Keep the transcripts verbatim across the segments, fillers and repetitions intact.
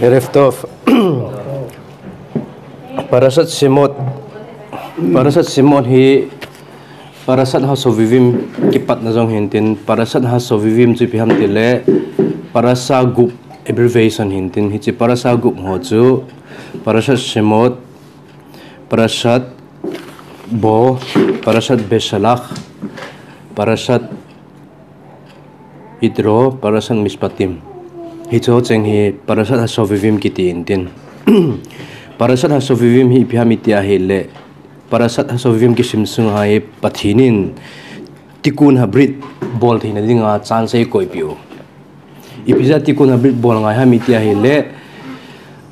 ערב טוב. פרשת שמות, פרשת שמות היא פרשת השובבים kipatna jong hintin, פרשת השובבים chu ipi ham tile פרשה gup abbreviation hintin, hiche פרשה gup ho chu פרשת שמות, פרשת בא, פרשת בשלח, פרשת יתרו, פרשת משפטים. Hiche ho cheng hi פרשת השובבים kiti intin. פרשת השובבים hi ipi ham iti ahile, פרשת השובבים kisim sunga hi Pathen in תיקון הברית bol theina dinga chance eikoipeh u. Ipi jeh a תיקון הברית bol ngai ham iti ahile,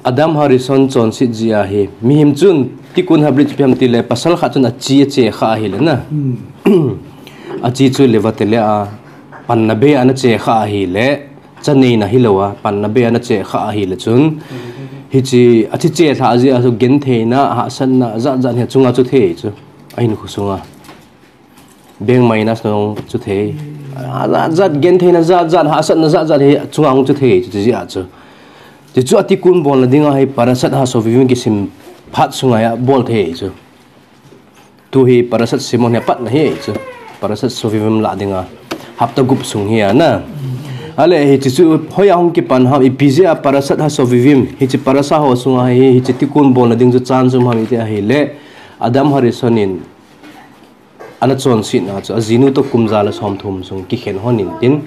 אדם הראשון chonset jeh a hi, mihem chun תיקון הברית ipi ham tile, pasal khat chun achi ache kha ahile na. Achi chu לבטלה a, panna bei a ana che kha ahile, cha neina hilou a, panna bei a ana che kha ahile chun, hiche achi chelhah jeh a chu gentheina, hahsatna jat jat hi achunga chu thei chu. Ahinkho sunga. Bank minus jong chu thei. Ajat jat gentheina jat jat, hahsatna jat jat hi achunga hung chu thei chu, chuti jeh a chu. Chuchu a תיקון bolna dinga hi פרשת השובבים kisim phat sunga hi abol thei chu. Tu hi פרשת שמות hi apatna hi chu. פרשת השובבים lah dinga. Hapta gup sung hi ana. Ale hiche chu hoiya hung kipan ham, ipi jeh a פרשת השובבים, hiche פרשה ho sunga hi, hiche תיקון bolna ding chu chance um ham iti ahile, אדם הראשון in ana chonsetna chu, ajinu toh kum ja le somthum sung kikhen hon intin.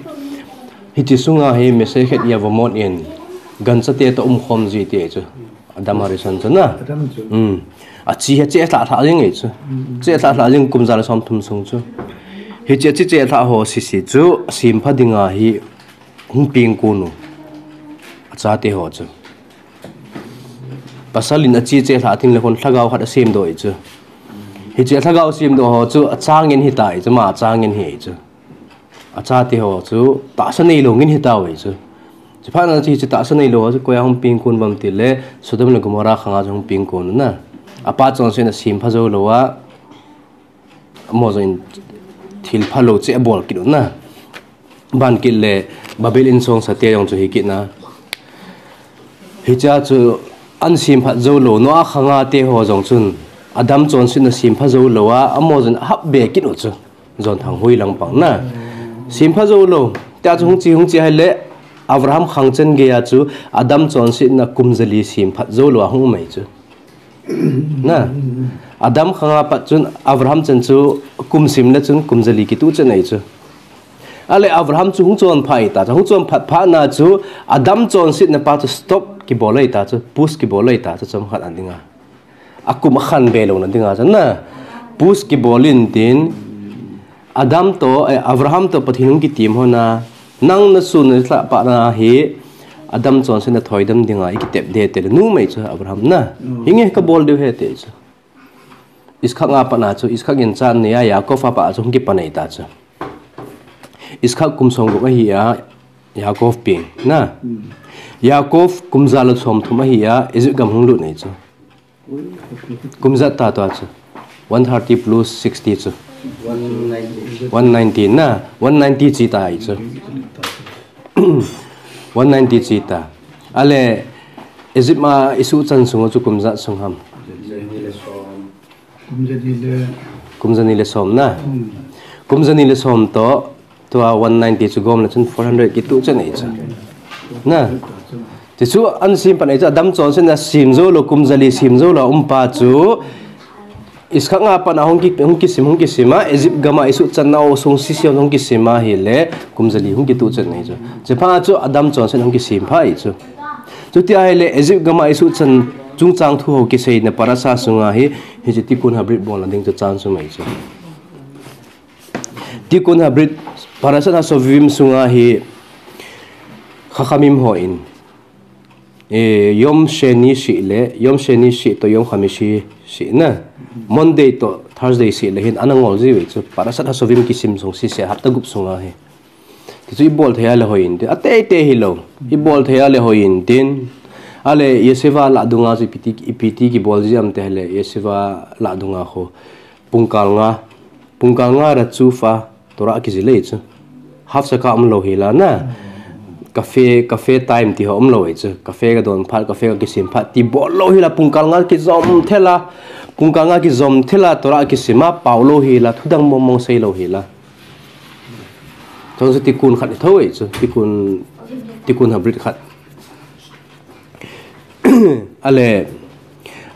Hiche sunga hi מסכת יבמות in, ganchate toh umkhom ji ti chu. אדם הראשון chu na. Adam chu. Hmm. Achi hi achelhah lhah jing e chu. Chelhah lhah jing kum ja le somthum sung chu. Hiche achi chelhah ho sese chu, asempha dinga hi hung pengkon u. Achate ho chu. Pasal in achi chelhah tengle khun lhagao khat asemdoh e chu. Hiche lhagao semdoh ho chu acha ngen hitai chu, ama acha ngen hi chu. Achate ho chu tahsa neilou ngen hitauve chu. Chuphat na chu hiche tahsa neilou ho chu koiya hung pengkon uvem tile, Sodom le Gomorrah khanga chu hung pengkon u na. Apa chonsetna sempha joulou a, amaho jong in thil phalou cheh abol kit u na. Ban kit le Babel insongsate jong chu hi kit na. Hichea chu ana semphat joulou, Noah khangate ho jong chun Adam chonsetna sempha joulou a, amaho jong in ahapbe kit u chu. Jonthang hui lang pang na. Sempha joulou. Tia chu hung che, hung che ahile, Abraham khang chan geiya chu Adam chonsetna kum jali semphat joulou a hung um e chu. Na. Adam khanga pat chun Abraham chan chu kum sem le chun kum jali kituh chan ahi chu. Ale Abraham chu hung chonphat ta chu, hung chonphat phat na chu Adam chonsetna pa chu stop kibol ahi ta chu, pause kibol ahi ta chu, chomkhat a dinga. Akum akhanbe louna dinga chu na. Pause kibol intin, Adam toh, eh, Abraham toh Pathen hung kitem hon a, nang nasun nalhah phat na hi, Adam chonsetna thoidam dinga ikitep ding tile, nom e chu Abraham na. Hinge kabol diu ahi ati chu. Iskak a pat na chu, Iskak in cha anei a, Yaakov a pat chu hung kipan ahi ta chu. Iskak kum somgup ahi a, Yaakov peng na. Yaakov kum ja le somthum ahi a, Egypt gam hung lut ahi chu. Kum ijat ta tua chu? One thirty plus sixty chu? One ninety. One ninety na, one ninety che ta ahi chu. One ninety che ta. Ale, Egypt a isuhchan sung chu kum ijat sung ham? Kum jani le. Kum jani le som na. Hmm. Kum jani le som toh, tua one ninety chu gom le chun four hundred kituh chan ahi chu. Na. Ti chu ana sem pan ahi chu, Adam chonsetna sem joulou, kum jali sem joulou a um pa chu, Iskak a pat na hung ki, hung kisim, hung kisim a, Egypt gam a isuhchanna o sung sese hung kisim ahile, kum jali hung kituh chan ahi chu. Chuphat chu Adam chonsetna hung kisim pha ahi chu. Chuti ahile, Egypt gam a isuhchan chungchang thu ho kiseina parasha sunga hi, hiche Tikkun Habrit bolna ding chu chance um ahi chu. Tikkun Habrit, Parashat HaShovavim sunga hi Chachamim hon, eh, Yom Sheni seh le, Yom Sheni seh toh Yom Khamishi seh na, Monday toh Thursday seh le hin ana ngol jiu ahi chu, Parashat HaShovavim kisim sung sese hapta gup sunga hi. Ti chu ibol thei a le hoi intin, ateitei hilou. Ibol thei a le hoi intin. Ale, yeshiva lah dunga chu ipi ti, ipi ti kibol ji ham ti le, yeshiva lah dunga khu. Pungkal nga, pungkal nga rechufa Torah kijil ahi chu. Half shakah umlou hi la na. cafe, cafe time ti ho umlou ahi chu. Cafe kadon phat, cafe kakisim phat ti bol lou hila pungkal nga kijom thela, pungkal nga kijom thela Torah kisim a pao lou hila thudang mong mong sei lou hila. Chun chu tikkun khat itho ahi chu, tikkun, tikkun habrit khat. Ale,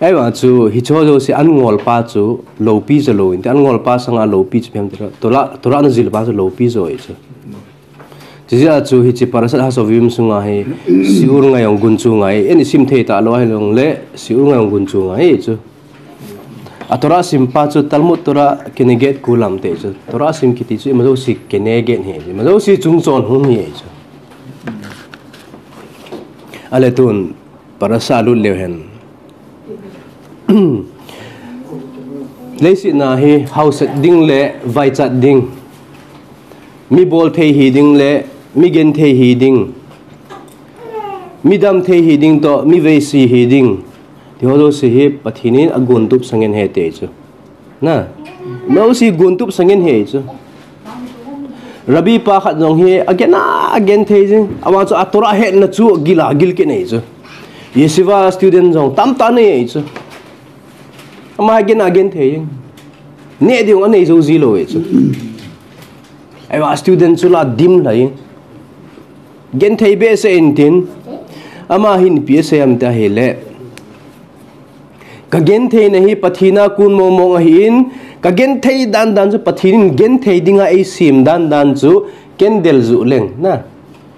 ahivang chu hiche ho jouse an ngol pa chu loupi jo lou inte, an ngol pa sanga loupi chu phem te, Torah, Torah na jil pa chu loupi jo ahi chu. Chujeh a chu hiche Parashat Hashovim sunga hi shiur ngai jong gun chu ngai, eini sim thei talou ahilou le shiur ngai jong gun chu ngai chu. A Torah sim pa chu Talmud Torah Keneged Kulam te chu. Torah sim kiti chu ima jouse Keneged hi, ima jouse chung chon hung hi chu. Ale tun Parashat lut leu hen. Leiset na hi hauset ding le vaichat ding, mi bol thei hi ding le mi gen thei hi ding, mi dam thei hi ding toh mi veisi hi ding, ti ho jouse hi Pathen in agon tup sangin ahi te chu. Na, ima jouse gon tup sangin ahi chu. Rabbi pa khat jong hi agen a, agen thei jing. Ama chu a Torah hetna chu gil a gil kit ahi chu. Yeshiva student jong tamtah nei ahi chu. Ama agen a, agen thei jing. Neh ding anei jou ji lou ahi chu. Ahivang student chu la dim lhai. Gen thei behseh in tin. Ama hin ipi asei em ti ahile, ka gen theina hi Pathen a kon mong mong ahin, ka gen thei dan dan chu Pathen in gen thei dinga eisem dan dan chu candle juh leng na.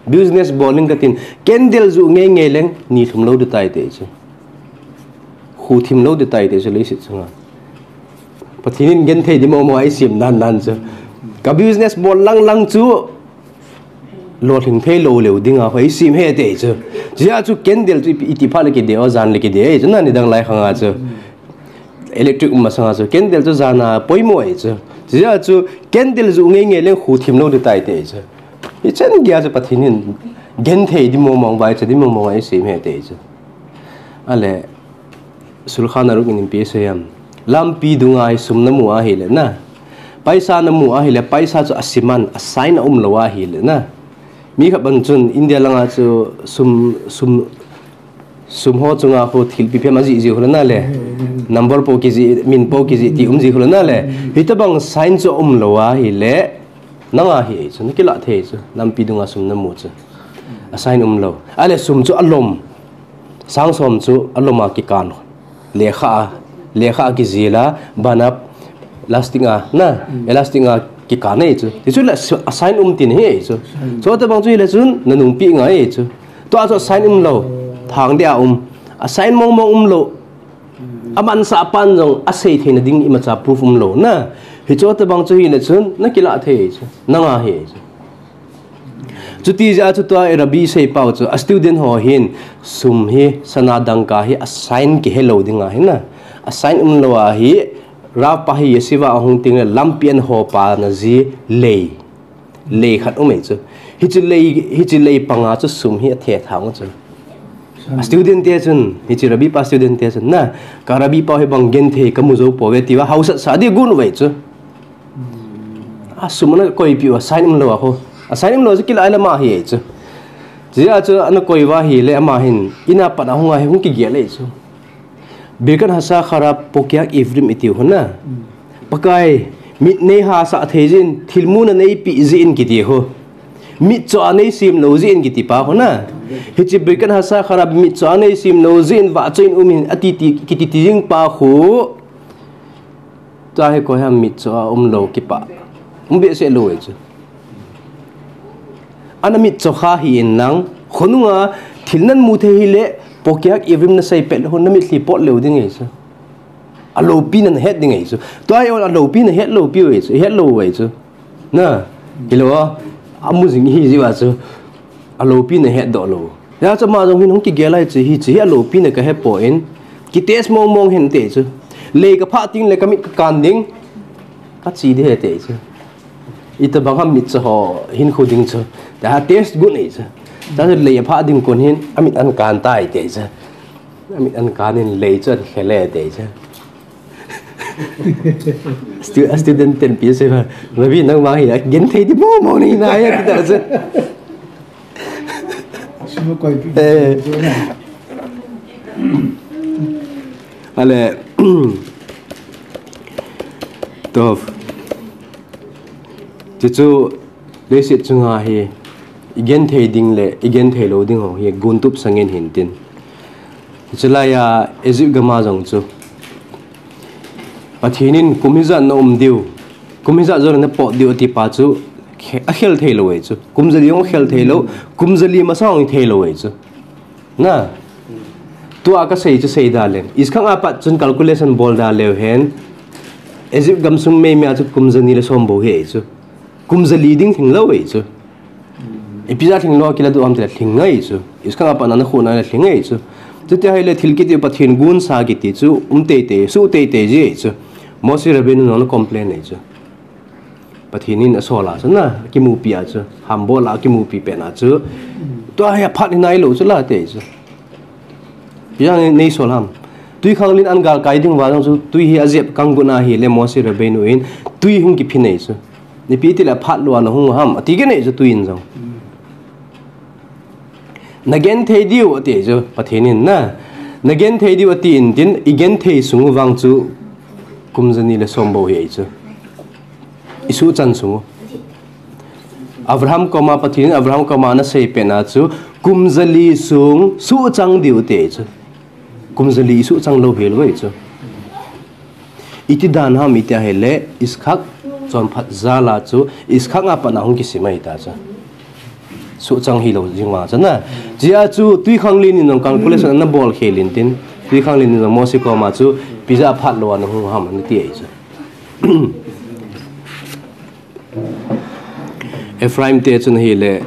Business bol ing katin, candle juh ngei ngei leng ni lhum lou ding tai te chu. Khu thim lou ding tai te chu leiset chunga. Pathen in gen thei ding mong mong a eisem dan dan chu. Ka business bol lang lang chu lolhing thei lou leu dinga eisem ahi te chu. Chujeh a chu candle chu iti phat le kide, o jan le kide ahi chu, na nidang lai khanga chu. Electric um masanga chu candle chu jan a poimo ahi chu. Chujeh a chu candle juh ngei ngei leng khu thim lou ding tai te chu. Hichan geiya chu Pathen in gen thei ding mong mong, vaicha ding mong mong a eisem ahi te chu. Ale, Shulchan Aruch in ipi asei em. Lampi dunga hi sum namu ahile na, paisa namu ahile, paisa chu a siman, a sign a umlou ahile na. Mi khat bang chun India langa chu sum, sum, sum ho chunga khu thilpi phem ajih ji khu le na le. Number po kijih, min po kijih ti um ji khu le na le. Hitobang sign chu umlou ahile, nanga hi chu, nakilah thei chu, lampi dunga sum namu chu. A sign umlou. Ale sum chu alom. Sang som chu alom a kikan. Lekha a, lekha a kijil a, ban a, elastic a, na, elastic a kikan ahi chu. Ti chu le su-, a sign um tin ahi chu. Chutobang chu hile chun nanungpeh ngai ahi chu. Tua chu a sign umlou, thang dia um. A sign mong mong umlou. Amansah pan jong asei theina ding imacha proof umlou na. Hichutobang chu hile chun nakilah thei ahi chu. Nanga ahi chu. Chuti jeh a chu tua Rabbi seipau chu a student ho hin sum hi sana dangka hi a sign kihe lou ding ahi na. A sign umlou ahi, Rav pa hi yeshiva ahung teng le lampi ahin hopa na ji lei. Lei khat um ahi chu. Hiche lei, hiche lei panga chu sum hi athethang u chu. A student te chun, hiche Rabbi pa student te chun, na, ka Rabbi pa hi bang genthei kamu jou pouve tia haosat sa ding agon uve chu. A sum ana koipeh u, a sign umlou a ho. A sign umlou chu kilah le ama ahi chu. Chujeh a chu ana koi uva ahile ama hin, in a pat a hung a hi hung kigel ahi chu. Birkat Hashachar a Pokeach Ivrim iti u na. Pakai, mit neihasah thei jeh in, thilmu na neipeh jeh in kiti u. Mitcho a neisem lou jeh in kiti pa u na. Hiche Birkat Hashachar a mitcho a neisem lou jeh in vahchoi in um in ati ti, kiti ti jing pa u. Tua hi koi ham mitcho a umlou kipah. Um behseh lou ahi chu. Ana mitcho kha hih in lang, khonunga thil namu thei hile, Pokeach Ivrim nasei pet le hon namitlhi pot leu ding ahi chu. Aloupina nahet ding ahi chu. Tua hi aloupina het loupi u ahi chu, het lou u ahi chu. Na, hilou a, amu jing ihi jeh uva chu. Aloupina hetdoh lou. Hijeh chun ama jong hin hung kigel ahi chu, hiche hi aloupina kahe poi, kitest mong mong hen ati chu. Lei kaphah teng le kamit kakan ding, kache ding ahi ati chu. Itobang ham mitcho ho hinkho ding chu. Tia test got ahi chu. Chule lei aphah ding kon hin amit ahin kan tai ati chu. Amit ahin kan in lei chu ahin khel e ati chu. Stu-, student ten ipi asei uva, Rabbi, nangma hi agenthei ding mong mong nahi nai ati ta chu. Eh. Ale. Tov. Chuchu leiset chunga hi i genthei ding le i genthei lou ding ho hi guntup sangin hintin. Chulaiya Egypt gama jong chu Pathen in kum hijat na um diu, kum hijat jong na pot diu ati pa chu khe-, akhel thei lou e chu. Kum jali jong akhel thei lou, kum jali masa jong thei lou e chu. Na. Tua kasei chu sei da leng. Iskang apat chun calculation bol da leu hen. Egypt gamsung meimei a chu kum jani le som bou hi e chu. Kum jali ding thing lou e chu. Ipi ja thing lou kila du am tile thing ngai chu. Iskang apat na na khu na le thing ngai chu. Chuti ahile thil kiti Pathen gunsa kiti chu um teitei, su teitei ji e chu. Moshe Rabbeinu nong na complain e chu. Pathen in asol a chu na, kimupi a chu. Hambol a kimupi pen a chu. Tua hi aphat hi nai lou chu la te chu. Pia nei, nei sol ham. Tui khanglin an galkai ding va jong chu tui hi ajep kang gun ahile Moshe Rabbeinu in tui hung kiphin e chu. Nipi ti le phat lou a na hung ham. Ati kit e chu tui in jong. Na genthei diu ati chu Pathen in na. Na genthei diu ati in tin i genthei sung vang chu kum jani le som bou hi e chu. I suhchang sung u. Abraham koma Pathen in Abraham koma na sei pen a chu kum jali sung suhchang diu te chu. Kum jali i suhchang lou hi lou e chu. Iti dan ham iti ahile Iskak chonphat jal a chu Iskak apat na hung kisim ahi ta chu. Suhchang hi lou jing vang chu na. Chia chu tui khanglin in jong calculation na bol khel in tin. Tui khanglin in jong Moshe koma chu ipi ja phat lou a na hung ham na ti e chu. Ephraim te chun ahile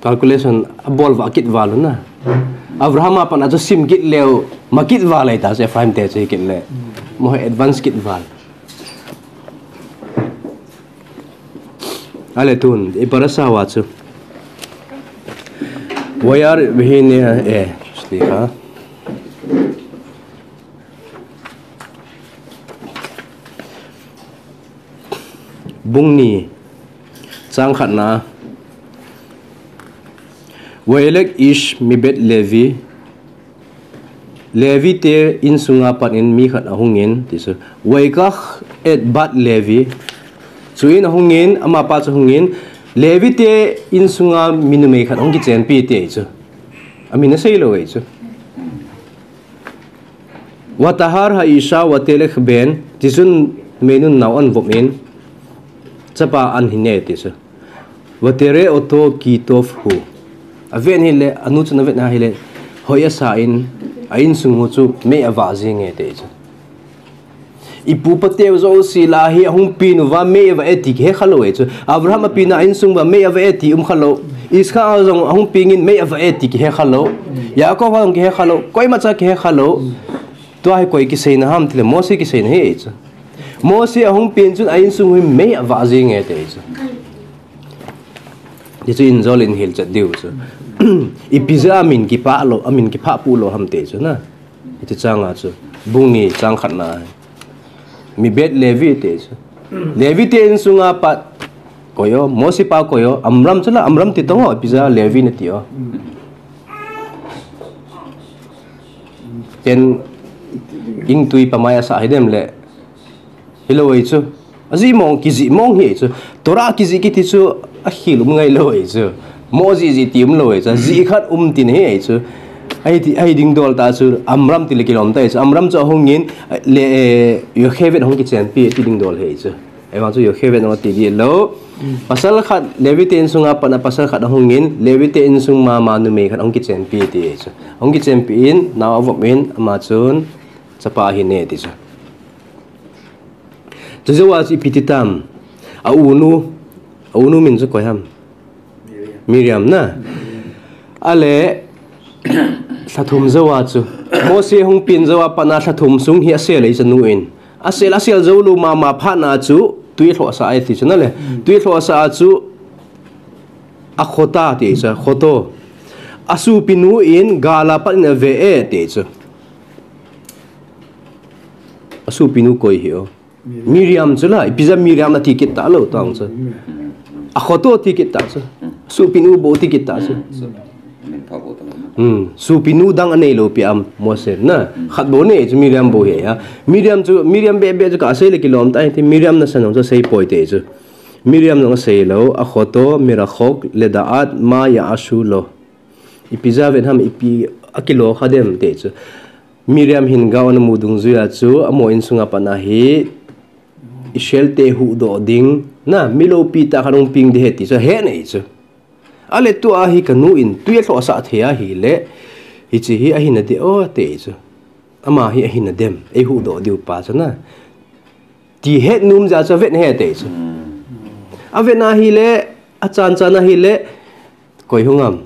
calculation abol va kit val u na. Abraham apat na chu sim kit leu ma kit val e ta chu Ephraim te chu hi kit le. Mo advance kit val. Ale tun, i parasha va chu. Vayar vihine, eh, sliha. Bung ni, chang khat na. Vayelek ish mibet Levi. Levi te insunga pat in mi khat ahung in, ti chu. Vaikach et bat Levi. Chuin ahung in, amapa chu hung in, Levi te insunga mi numei khat ahung kichenpi te chu. Amin asei lou e chu. Vatahar ha isha vatelek ben, ti chun numeinun nao an vom in, chapa an hine ti chu. Vatere oto kitov hu. Aven hile, anu chun aven ahile, hoi asa in, a insung u chu mei avah jing e te chu. I pupa teu jouse lah a hi ahung pin uva mei avah e ti kihe kha lou e chu. Abraham a pin a insung uva mei avah e ti um kha lou. Iskak a jong ahung pin in mei avah e ti kihe kha lou. Yaakov a jong kihe kha lou. Koima cha kihe kha lou. Tua hi koi kiseina ham tile Moshe kiseina hi e chu. Moshe ahung pin chun a insung u hi mei avah jing e te chu. Ti chu injol in hilchet diu chu. Ipi jeh a amin kipah lou, amin kiphah pu lou ham te chu na. Hiti chang a chu. Bung ni chang khat na. Mibet Levi te chu. Levi te insunga pat koi o, Moshe pa koi o, Amram chu la, Amram ti tong o, ipi jeh a Levi nati o. Ten ingtui pamai asah hi dem le. Hilou e chu. Ajih mong, kijih mong hi e chu. Torah kijih kiti chu akhel um ngai lou e chu. Mo jih jih ti um lou e chu. Jih khat um tin hi e chu. Ahi ti, ahi ding dol ta chu Amram ti le kilom ta e chu. Amram chu ahung in le, eh, Yocheved ahung kichenpi ti ding dol hi e chu. Ahivang chu Yocheved ahung ti di lou. Pasal khat Levi te insunga pat na pasal khat ahung in Levi te insung mama numei khat ahung kichenpi ti e chu. Ahung kichenpi in nao avop in ama chun chapa ahine ti chu. Chujou a chu ipi ti tam. A unu, a unu min chu koi ham. Miriam na. Ale, lhathum jou a chu. Moshe hung pin jou a pat na lhathum sung hi asel e chanu in. Asel, asel jou lou mama phat na chu, tui lhoh sah e ti chu na le. Tui lhoh sah a chu, a khota ti chu, khoto. A sopinu in gal a pat in ave e ti chu. A sopinu koi hi o. Miriam chu la, ipi jeh a Miriam ati kit ta lou tang chu. A khoto ti kit ta chu. Sopinu bou ti kit ta chu. Hmm. Supinu dang anei lou pi am Mose na. Khat bou nei chu Miriam bou hi a. Miriam chu, Miriam bebe chu kasei le kilom ta ti, Miriam nasan jong chu seipoi te chu. Miriam jong asei lou, akhoto, merachok, leda'at, ma ya'ashu lo. Ipi ja vet ham, ipi akilo kha dem te chu. Miriam hin gao ana mu dungjuia chu, amo insunga pat na hi, Israel te huhdoh ding, na, mi loupi tah khat hung peng ding ahi ti chu, ahe nei chu. Ale tua hi kanu in tui alhohsah thei ahile, hiche hi ahi nadem o te chu. Ama hi ahi nadem, eihuhdoh diu pa chu na. Ti het nom jeh a chu avet ahi te chu. Avet na ahile, achan chan ahile, koi hung am.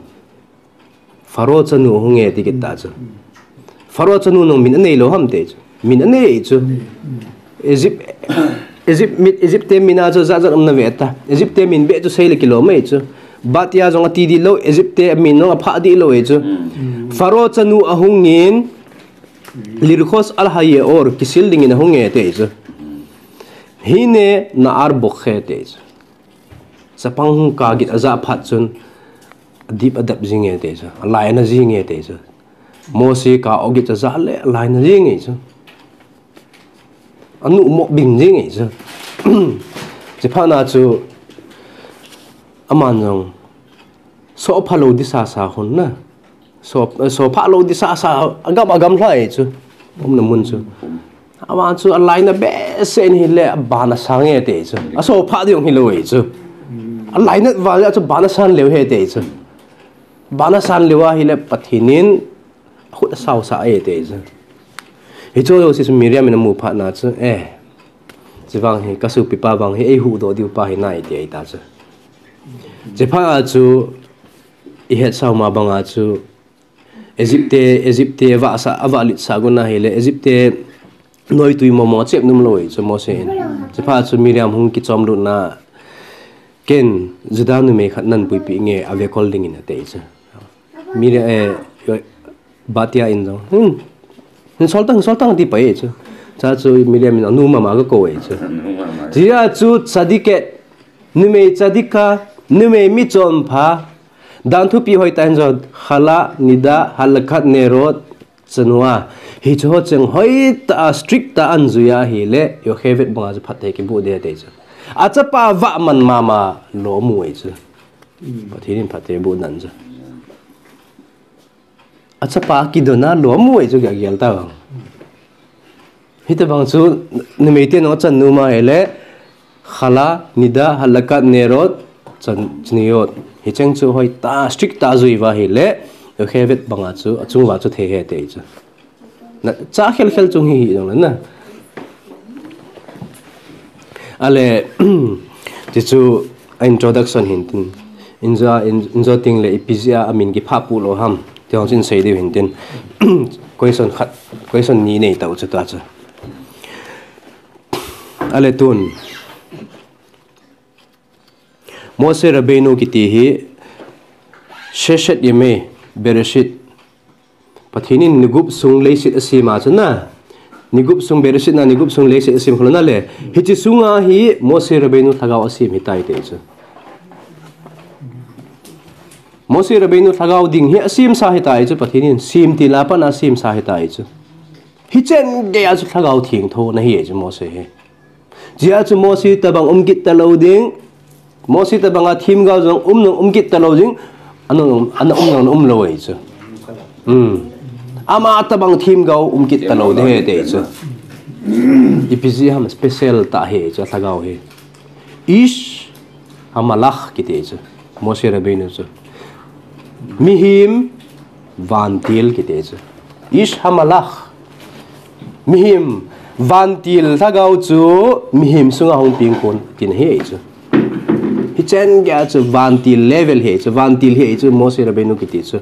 Pharaoh chanu hung e ti kit ta chu. Pharaoh chanu nung min anei lou ham te chu. Min anei chu. Egypt, Egypt mit, Egypt te min a chu jat jat um nave ta. Egypt te min beh chu sei le kilom e chu. Batia jong ati dih lou, Egypt te min jong aphah dih lou e chu. Pharaoh chanu ahung in, lirchos al hayeor, kisil ding in ahung e te chu. Hine na'ar bokhe te chu. Chapang hung kagit ajah phat chun, adip adap jing e te chu, alaina jing e te chu. Mose ka ogit ajah le alaina jing e chu. Anu mo bing jing e chu. Chuphat na chu, aman jong, sopha lou disa sa hun na. So, sopha lou disa sa, agam, agam lha e chu. Umna mun chu. Aman chu alaina behseh in ahile, abana sang e te chu. Asopha ding jong hilou e chu. Alaina vang chu bana san leu ahi te chu. Bana san leu ahile, Pathen in, akhut asao sah e te chu. Hichu jouse chu Miriam in amu phat na chu, eh. Chuvang hi, kasopipa vang hi, eihuhdoh diu pa hi nai ti ahi ta chu. Chuphat a chu, ihet sao ma banga chu, Egypt te, Egypt te avahsa, avahlit sah gon ahile, Egypt te noitui momo chep nom lou e chu Mose in. Chuphat chu Miriam hung kichom lut na, ken Judah numei khat nan puipi nge ave kol ding in ate chu. Miriam, eh, Batia in jong. Hmm. Hin sol tang, sol tang ti pai e chu. Cha chu Miriam in anu mama ka ko e chu. Tia chu tzadiket, numei tzadika, numei michonpha, Dan thupi hoitah in jong, chala, nida, hadlakat, nerot, chanua. Hichu ho cheng hoitah a, strict tah a anjui ahile, Yocheved banga chu phatthei kiboh ding ahi te chu. Achapa vah man mama lo mu e chu. Pathen in phatthei boh dan chu. Achapa kidona lo mu e chu kagel ta vang. Hitabang chu numei te nung achan nom ahile, chala, nida, hadlakat, nerot, chan, chaniyot. Hicheng chu hoitah, strict tah a jui uva ahile, Yocheved banga chu, achung uva chu thei ahi te chu. Na, cha khel khel chung hi hi jong le na. Ale, ti chu a introduction hin tin. Injo, in, injo ting le ipi jeh a amin kiphah pu lou ham. Ti hong chin sei diu hin tin. Question khat, question ni nei tau chu ta chu. Ale tun. Moshe Rabbeinu kiti hi Sheshet Yemei Bereshit. Pathen in nigup sung leiset asem a chu na. Nigup sung Bereshit na nigup sung leiset asem khalou na le. Hiche sunga hi Moshe Rabbeinu lhagao asem hitai te chu. Moshe Rabbeinu lhagao ding hi asem sa hitai chu Pathen in sem til a pat a asem sa hitai chu. Hichen gei a chu lhagao thengtho ana hi chu Moshe hi. Jia chu Moshe tabang um kit talou ding. Moshe tabang a themgao jong um nung um kit talou ding. Ana um, ana um nung um lou e chu. Hmm. Ama tabang themgao um kit talou ding ahi te chu. Ipi jeh ham special tah ahi chu lhagao hi. Ish Hamalach kiti chu. Moshe Rabbeinu chu. Mihem vantil kiti chu. Ish Hamalach. Mihem vantil lhagao chu mihem sunga hung peng kon tina ahi chu. Hichen gei a chu vantil level ahi chu, vantil ahi chu Moshe Rabbeinu kiti chu.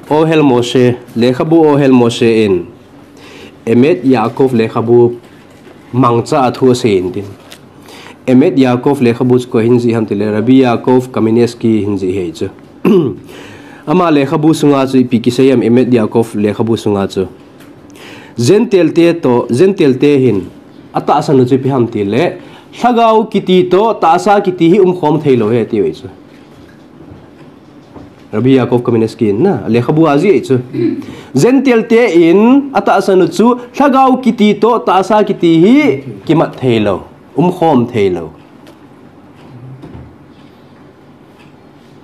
Ohel Moshe, lekhabu Ohel Moshe in, Emet Yaakov lekhabu mangcha a thu asei in tin. Emet Yaakov lekhabu chu koi hin jih ham tile, Rabbi Yaakov Kamenetsky hin jih ahi chu. Ama lekhabu sunga chu ipi kisei ham Emet Yaakov lekhabu sunga chu. Gentile te toh, Gentile te hin, atahsan u chu ipi ham tile, lhagao kiti toh, tahsa kiti hi umkhom theilou ahi ati u ahi chu. Rabbi Yaakov Kamenetsky in na, lekhabu a jih chu. Gentile te in atahsan u chu, lhagao kiti toh tahsa kiti hi kimat thei lou, umkhom thei lou.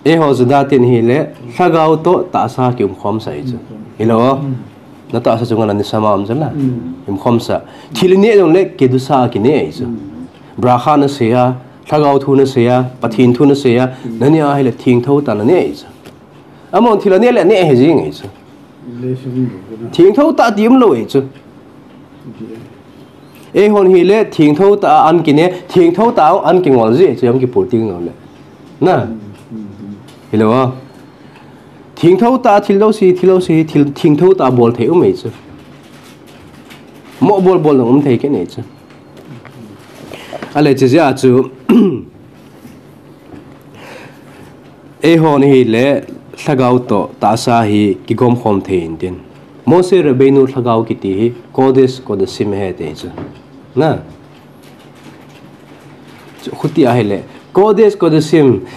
Eiho Juda ten hile, lhagao toh tahsa kiumkhom sah ahi chu. Hilou? Na tahsa chunga la nisa ma um chu la. Umkhom sah. Thil ineh jongle, kedusha kineh ahi chu. Bracha nasei a, lhagao thu nasei a, Pathen thu nasei a, naneh a hile thengtho tah naneh ahi chu. Amahon thil aneh le aneh ahi jing ahi chu. Thengtho tah ti umlou ahi chu. Eihon hile thengtho tah a an kineh, thengtho tah a an kingol ji ahi chu, Yom Kippur teng jongle. Na. Hilou a. Thengtho tah thil jouse, thil jouse, thil, thengtho tah bol thei um ahi chu. Mo bol bol jong um thei kit ahi chu. Ale chujeh a chu, eihon hile lhagao toh tahsa hi kigomkhom thei intin. Moshe Rabbeinu lhagao kiti hi Kodesh Kodashim ahi ti chu. Na. Chu khuti ahile, Kodesh Kodashim,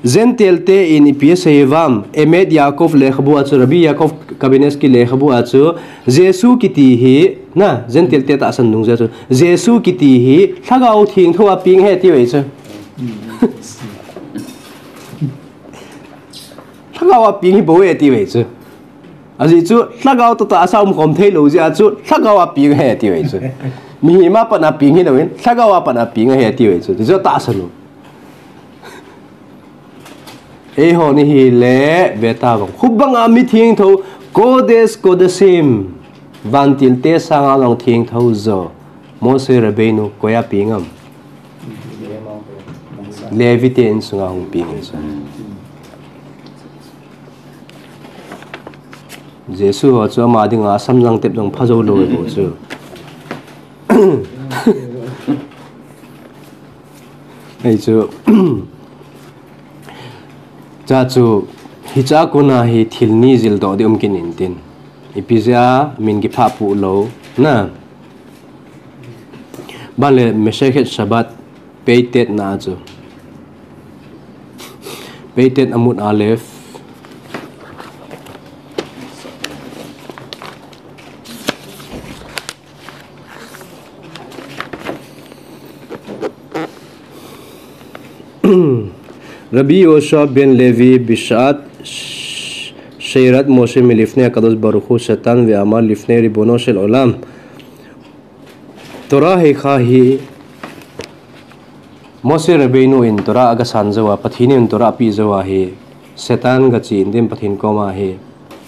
Gentile te in ipi asei uvam, Emet Yaakov lekhabu a chu, Rabbi Yaakov Kamenetsky lekhabu a chu, Jesu kiti hi, na, Gentile te tahsan nung jeh chu, Jesu kiti hi, lhagao thengtho a peng ahi tiu ahi chu. Lhagao a peng hi bou ahi tiu ahi chu. Ajeh chu, lhagao toh tahsa umkhom thei lou jeh a chu, lhagao a peng ahi tiu ahi chu. Mihem a pat a peng hilou in, lhagao a pat a peng ahi tiu ahi chu. Ti chu tahsan u. Eihon hile, ve tavang. Khubang a mi thengtho, Kodesh Kodashim. Vantil te sanga jong thengtho jo. Moshe Rabbeinu koi a peng am? Levi te insunga hung peng ahi chu. Jesu ho chu ama dinga asam jang tep jong pha jou lou ahi bou chu. Ahi chu. Cha chu, hicha kona hi thil ni jil doh ding um kit intin. Ipi jeh a min kiphah poh lou, na. Ban le Masechet Shabbat, Peitet na chu. Peitet Amud Aleph. Rabbi Yehoshua ben Levi bishat sh-, sheirat Moshe milifnei Hakadosh Baruch Hu Satan ve'amar lifnei Ribono shel olam. Torah hikha hi Moshe Rabbeinu in Torah aga san jou a, Pathen in Torah apeh jou a hi, Satan gache intin Pathen koma hi,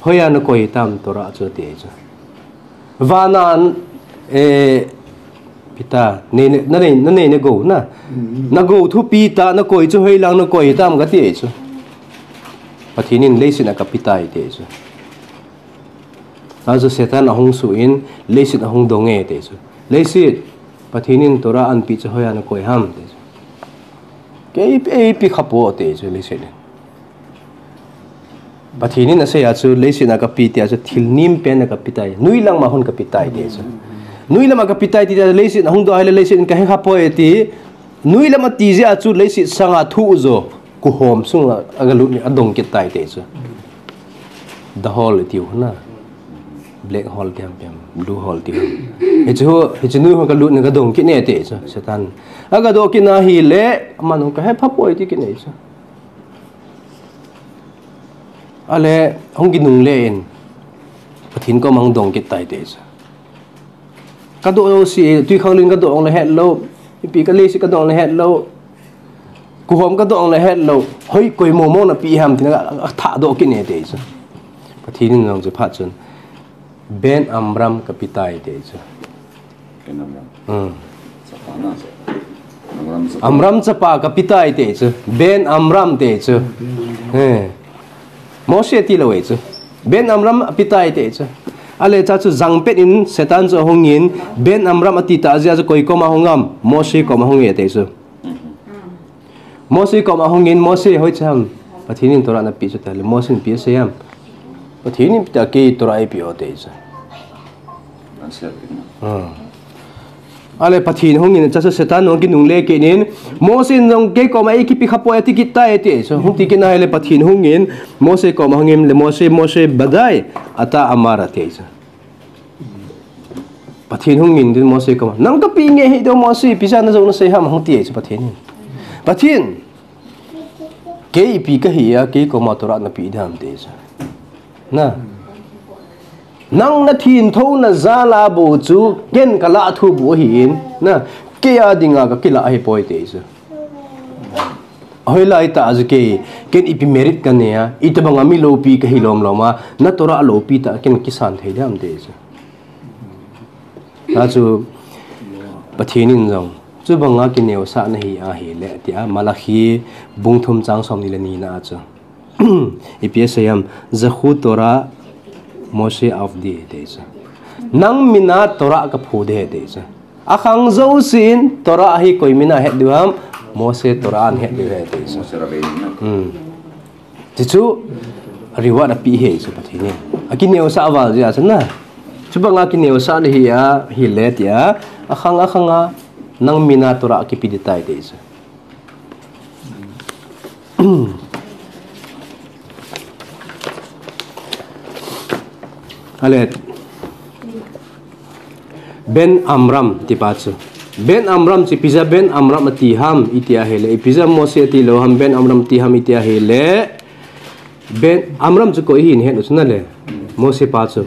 hoiya nakoi hitam Torah chu ati chu. Vana, eh, pita, nei, nei, na nei, na nei na gou na. Mm. Na gou thupi tah nakoi chu hoilang nakoi hitam kati chu. Pathen in leiset a kape tai ati chu. Achu Satan ahung suh in, leiset ahung dong e ati chu. Leiset, Pathen in Torah anapeh chu hoiya nakoi ham ati chu. Kei, kei pe kha poi ati chu leiset in. Pathen in asei a chu leiset a kape tia chu thil nem pen a kape tai. Nuilam a hung kape tai ati chu. Nuilam a kape tai tia leiset ahung doh a hile leiset in kahe kha poi ati. Nuilam ati jeh a chu leiset sanga thuh jo. Kuhom sunga aga lut in adong kit tai ati chu. The hole iti u na. Black hole ti ham, blue hole ti ham. Hichu, hichu nui ho kalut in kadong kit e ati chu. Satan. Aga doh kit na hile, aman hung kahe pha poi ati kit e chu. Ale, hung kinungle in. Pathen koma hung dong kit tai ati chu. Kadoh lou si, twikhanglen kadoh le hetlou. Ipi ka leiset kadoh le hetlou. Kuhom kadoh le hetlou. Hoi koi momo napeh ham tin a, a, athah doh kit e ati chu. Pathen in jong chu phat chun. Ben Amram kape tai ati chu. Ben Amram. Hmm. Chapa na, Amram chapa. Amram chapa kape tai ati chu. Ben Amram ati chu. Eh. Moshe tilou ahi chu. Ben Amram ape tai ati chu. Ale cha chu jangpet in Satan chu ahung in Ben Amram ati tah jeh a chu koi koma hung am, Moshe koma hung e ati chu. Moshe koma hung in Moshe hoiche ham. Pathen in Torah napeh chu ati le Moshe in ipi asei ham. Pathen in ipi tia kei Torah eipeh o ati chu. An siat kit na. Ah. Ale Pathen hungin, chacha Satan hung kinungle kit in, Mose in jong kei koma eikipe khapoi ati kit tai ati. So, hung ti kit na ahile Pathen hungin, Mose koma hungin, le Mose, Mose, vadai, אתה אמר ati. So, Pathen hungin, din Mose koma, nang kape nge hih diu Mose, ipi jeh a najou nasei ham hung ti chu Pathen in. Pathen, kei ipi kahi a, kei koma Torah nape ding ham ti chu. Na. Nang nathengtho na jal a bou chu, ken kalah thu bou ahin, na, kei a dinga kakilah ahipoi ti chu. Hoilai tah a chu kei, ken ipi merit kanei a, itobang a mi loupi kahi lom lom a, na Torah loupi tah ken kisan thei ding ham ti chu. Achu, Pathen in jong, chubang a kineosah nahi ahile, tia, Malachi bung thum chang som ni le ni na a chu. Ipi asei ham, זכור תורה משה עבדי ti chu. Nang min a Torah kaphu ding ahi ti chu. Akhang jousen Torah hi koi min a het diu ham, Mose Torah in het diu ahi ti chu. Mose Rabbeinu na. Hmm. Ti chu reward ape ahi chu Pathen in. Akineosah val jeh a chu na. Chubang a kineosah nahi ahile tia. Akhang akhang a nang min a Torah kipe ding tai ti chu. Ale. Ben Amram ti pa chu. Ben Amram chu ipi jeh a Ben Amram ati ham iti ahile. Ipi jeh a Mose ati lou ham Ben Amram ati ham iti ahile. Ben Amram chu koi ahin het u chu na le. Mose pa chu.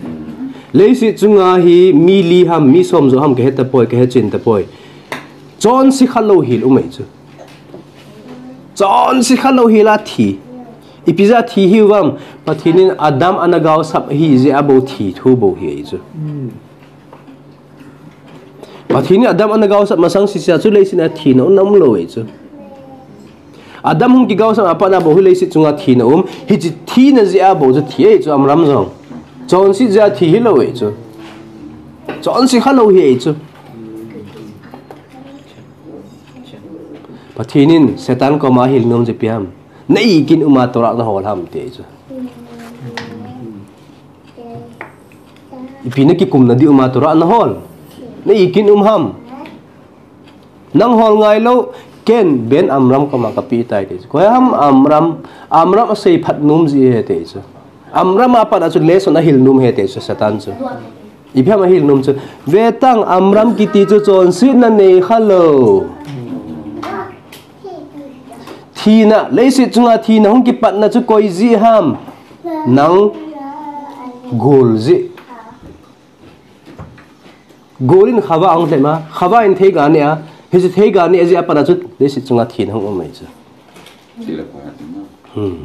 Leiset chunga hi mi li ham, mi som joh ham kahe tapoi, kahe chen tapoi. Chonse khalou hel um ahi chu. Chonse khalou hel a thi. Ipi jeh a thi hiu vem, Pathen in Adam ana gaosap ahi jeh a bou thi thu bou ahi chu. Pathen in Adam ana gaosap masang sese a chu leiset a thina um lou ahi chu. Adam hung kigaosap a pat a bou hi leiset chunga thina um, hiche thina jeh a bou chu thi ahi chu Amram jong. Chonset jeh a thi hilou ahi chu. Chonse khalou ahi chu. Pathen in Satan koma ahil nom chu ipi ham. Na ikin um a Torah nahol ham ti chu. Ipi na kikum na di um a Torah nahol. Na ikin um ham. Nang hol ngai lou, ken Ben Amram koma kape tai ti chu. Koi ham Amram, Amram asei phat nom ji ahi ti chu. Amram a pat a chu lesson ahil nom ahi ti chu Satan chu. Ipi ham ahil nom chu. Ve tang Amram kiti chu chonsetna nei khalou. Thina, leiset chunga thina hung kipatna chu koi jeh ham. Nang gul jeh. Gul in Chava ahung lhem a, Chava in theiga aneh a, hiche theiga aneh jeh a pat a chu leiset chunga thina hung um ahi chu. Hmm.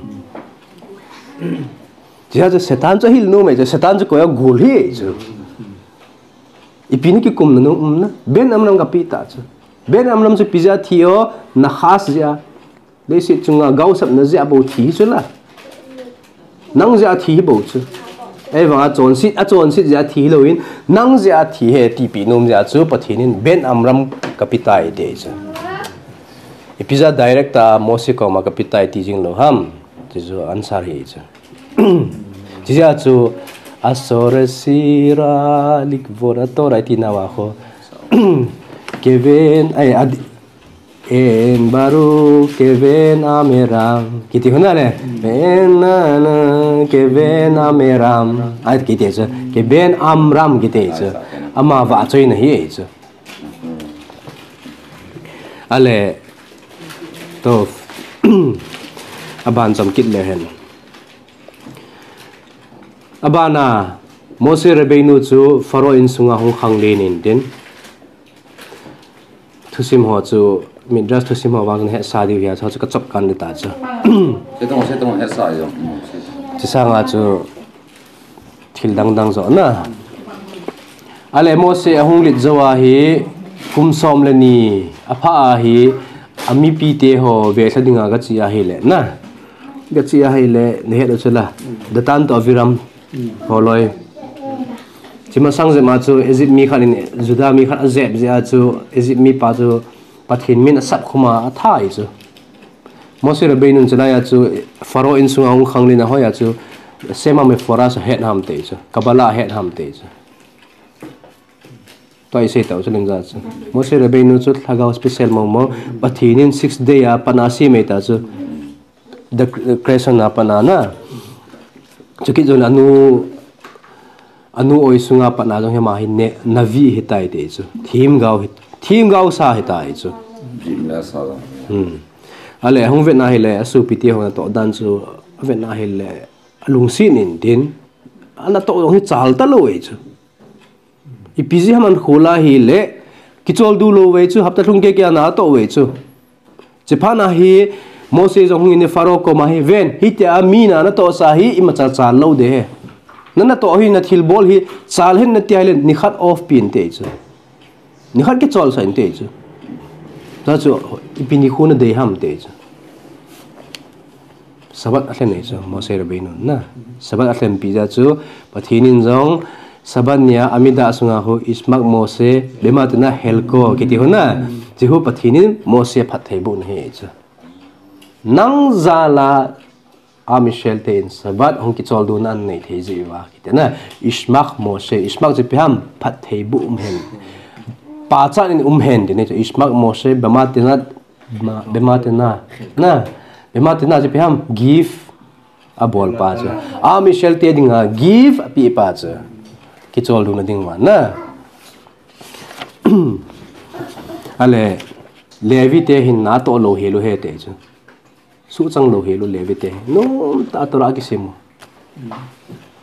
Jeh a chu Satan chu ahil nom ahi chu, Satan chu koi a gul ahi chu. Ipi na kikum na nom um na, Ben Amram kape ta chu. Ben Amram chu ipi jeh a thi o, Nachash jeh a. Leiset chunga gaosapna jeh a bou thi chu la. Nang jeh a thi hi bou chu. Ahivang a chonset, achonset jeh a thi hilou in, nang jeh a thi ahi tipeh nom jeh a chu Pathen in Ben Amram kape tai ti chu. Ipi jeh a direct a Mose koma kape tai ti jing lou ham. Ti chu answer ahi chu. Ti jeh a chu asor sira likvot aTorah iti nauva kho. Keven, ai, ad, En Baruch Keven Ameram. Kiti hon ale. En na na Keven Ameram. Ai kiti chu. Keven Amram kiti chu. Ama vahchoina ahi chu. Ale. To. Aban chom kit le hen. Abana Moshe Rabbeinu chu Pharaoh insunga hung khanglen in tin. Thusim ho chu, Midrash thusim ho vang chu nahetsa diu ahi, chu kachop kan ding ta chu. Setong, setong hetsa jo. Chusanga chu thil dang dang jo na. Ale Moshe ahung lit jou ahi, kum som le ni apha ahi, amipite ho velha dinga gache ahile na. Gache ahile, nahet u chu la. Datan to Aviram. Holoi. Chi masang jep ma chu Egypt mi khat in Judah mi khat ajep jeh a chu Egypt mipa chu Pathen min asap khum a atha ahi chu. Moshe Rabbeinu in chulai a chu Pharaoh insunga hung khanglen a hoi a chu Shema Meforash ahet ham ti chu. Kabbalah ahet ham ti chu. Tua isei tau chu lim ja chu. Moshe Rabbeinu chu lhagao special mong mong. Pathen in six day a pat a asem e ta chu. The creation a pat a na. Chukit jong anu, anu oi sunga pat a jong hima hi ne, Navi hitai ti chu. Themgao hi, themgao sa hitai chu. Jimna sa. Hmm. Ale, hung vetna hile, asopi te hung natoh dan chu, vetna hile, alungset in tin. Anatoh jong hi chal talou e chu. Ipi jeh ham ankholai hile, kichol du lou ve chu, hapta lhung kei kei a natoh ve chu. Chuphat na hi, Moshe jong hung in Pharaoh koma hi, ven, hitia mi na natoh sa hi, imacha chal lou ding ahi. Na natoh hi, nathilbol hi, chal hen nati hile, nikhat off pi inte chu. Nikhat kichol sah inte chu. Tua chu, ipi nikho nadei ham te chu. Sabbath alhen e chu, Moshe Rabbeinu na. Sabbath alhenpi jeh chu, Pathen in jong, Sabbath nia, Amidah sunga hu, Ishmak Moshe, Bema Te'ana Helko, kiti hu na. Chu hu Pathen in Moshe phattheibohna ahi chu. Nang jal a, Am Israel te in Sabbath hung kichol dona anei thei jeh uva, kiti na. Ishmak Moshe, Ishmak chu ipi ham, phattheiboh um hen. Pachat in um hen, ti ni chu. Ishmak Moshe, Bema Te'ana, Bema, Bema Te'ana, na, Bema Te'ana chu ipi ham, gift abol pa chu. Am Israel te dinga gift ape pa chu. Kichol dona ding uva na. Ale, Levi te hin natoh lou hel u ahi te chu. Suhchang lou hel u Levi te. Nomtah a Torah kisem u.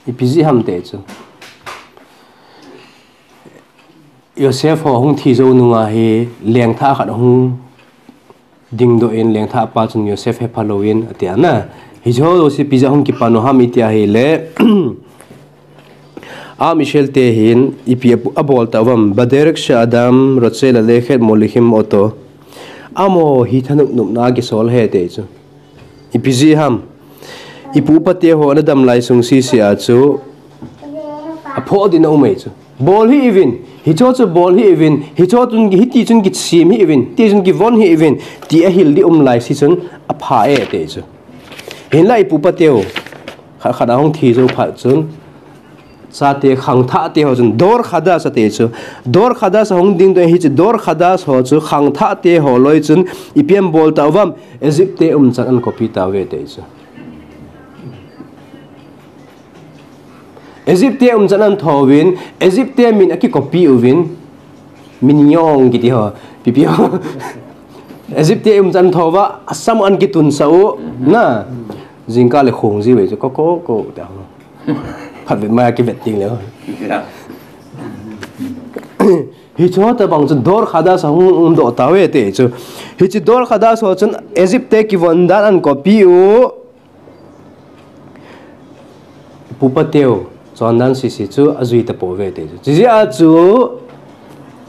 Ipi jeh ham te chu. Yosef ho hung thi jou nunga hi lengthah khat hung dingdoh in, lengthah pa chun Yosef hepha lou in, ati a na. Hiche ho jouse ipi jeh a hung kipan u ham iti a hile, Am Israel te hin ipi abol tau vam, Bederek she'adam rotze lelekhet molikin oto. Amaho hi thanop nopna a kisol ahi te chu. Ipi jeh ham. Ipu ipa te ho ana dam lai sung sese a chu aphoh ding aum e chu. Bol hih uvin, hicho chu bol hih uvin, hicho chun hiti chun kisem hih uvin, ti chun kivon hih uvin, ti ahil ding um lai se chun apha e te chu. Hinla ipu ipa teu, khat khat a hung thi jou phat chun, chate khangthah te ho chun, dor chadash ati chu. Dor chadash ahung dingdoh in hiche dor chadash ho chu, khangthah te ho loi chun, ipi abol tau vam, Egypt te umchan ana copy tauve ati chu. Egypt te umchan ana tho uvin, Egypt te min aki copy uvin, Minyong kiti ho, pipi ho. Egypt te umchan tho uva, asam ana kitun sah u, na. Jingkah le khong ji uve chu, ko, ko, ko, tia ho. Phat vet mai a kivet ding le ho. Hiche ho tobang chun dor chadash ahung umdoh tauve ati chu. Hiche dor chadash ho chun Egypt te kivon dan ana copy u. Pu ipa teu, chondan sese chu ajui tapouve ati chu. Chujeh a chu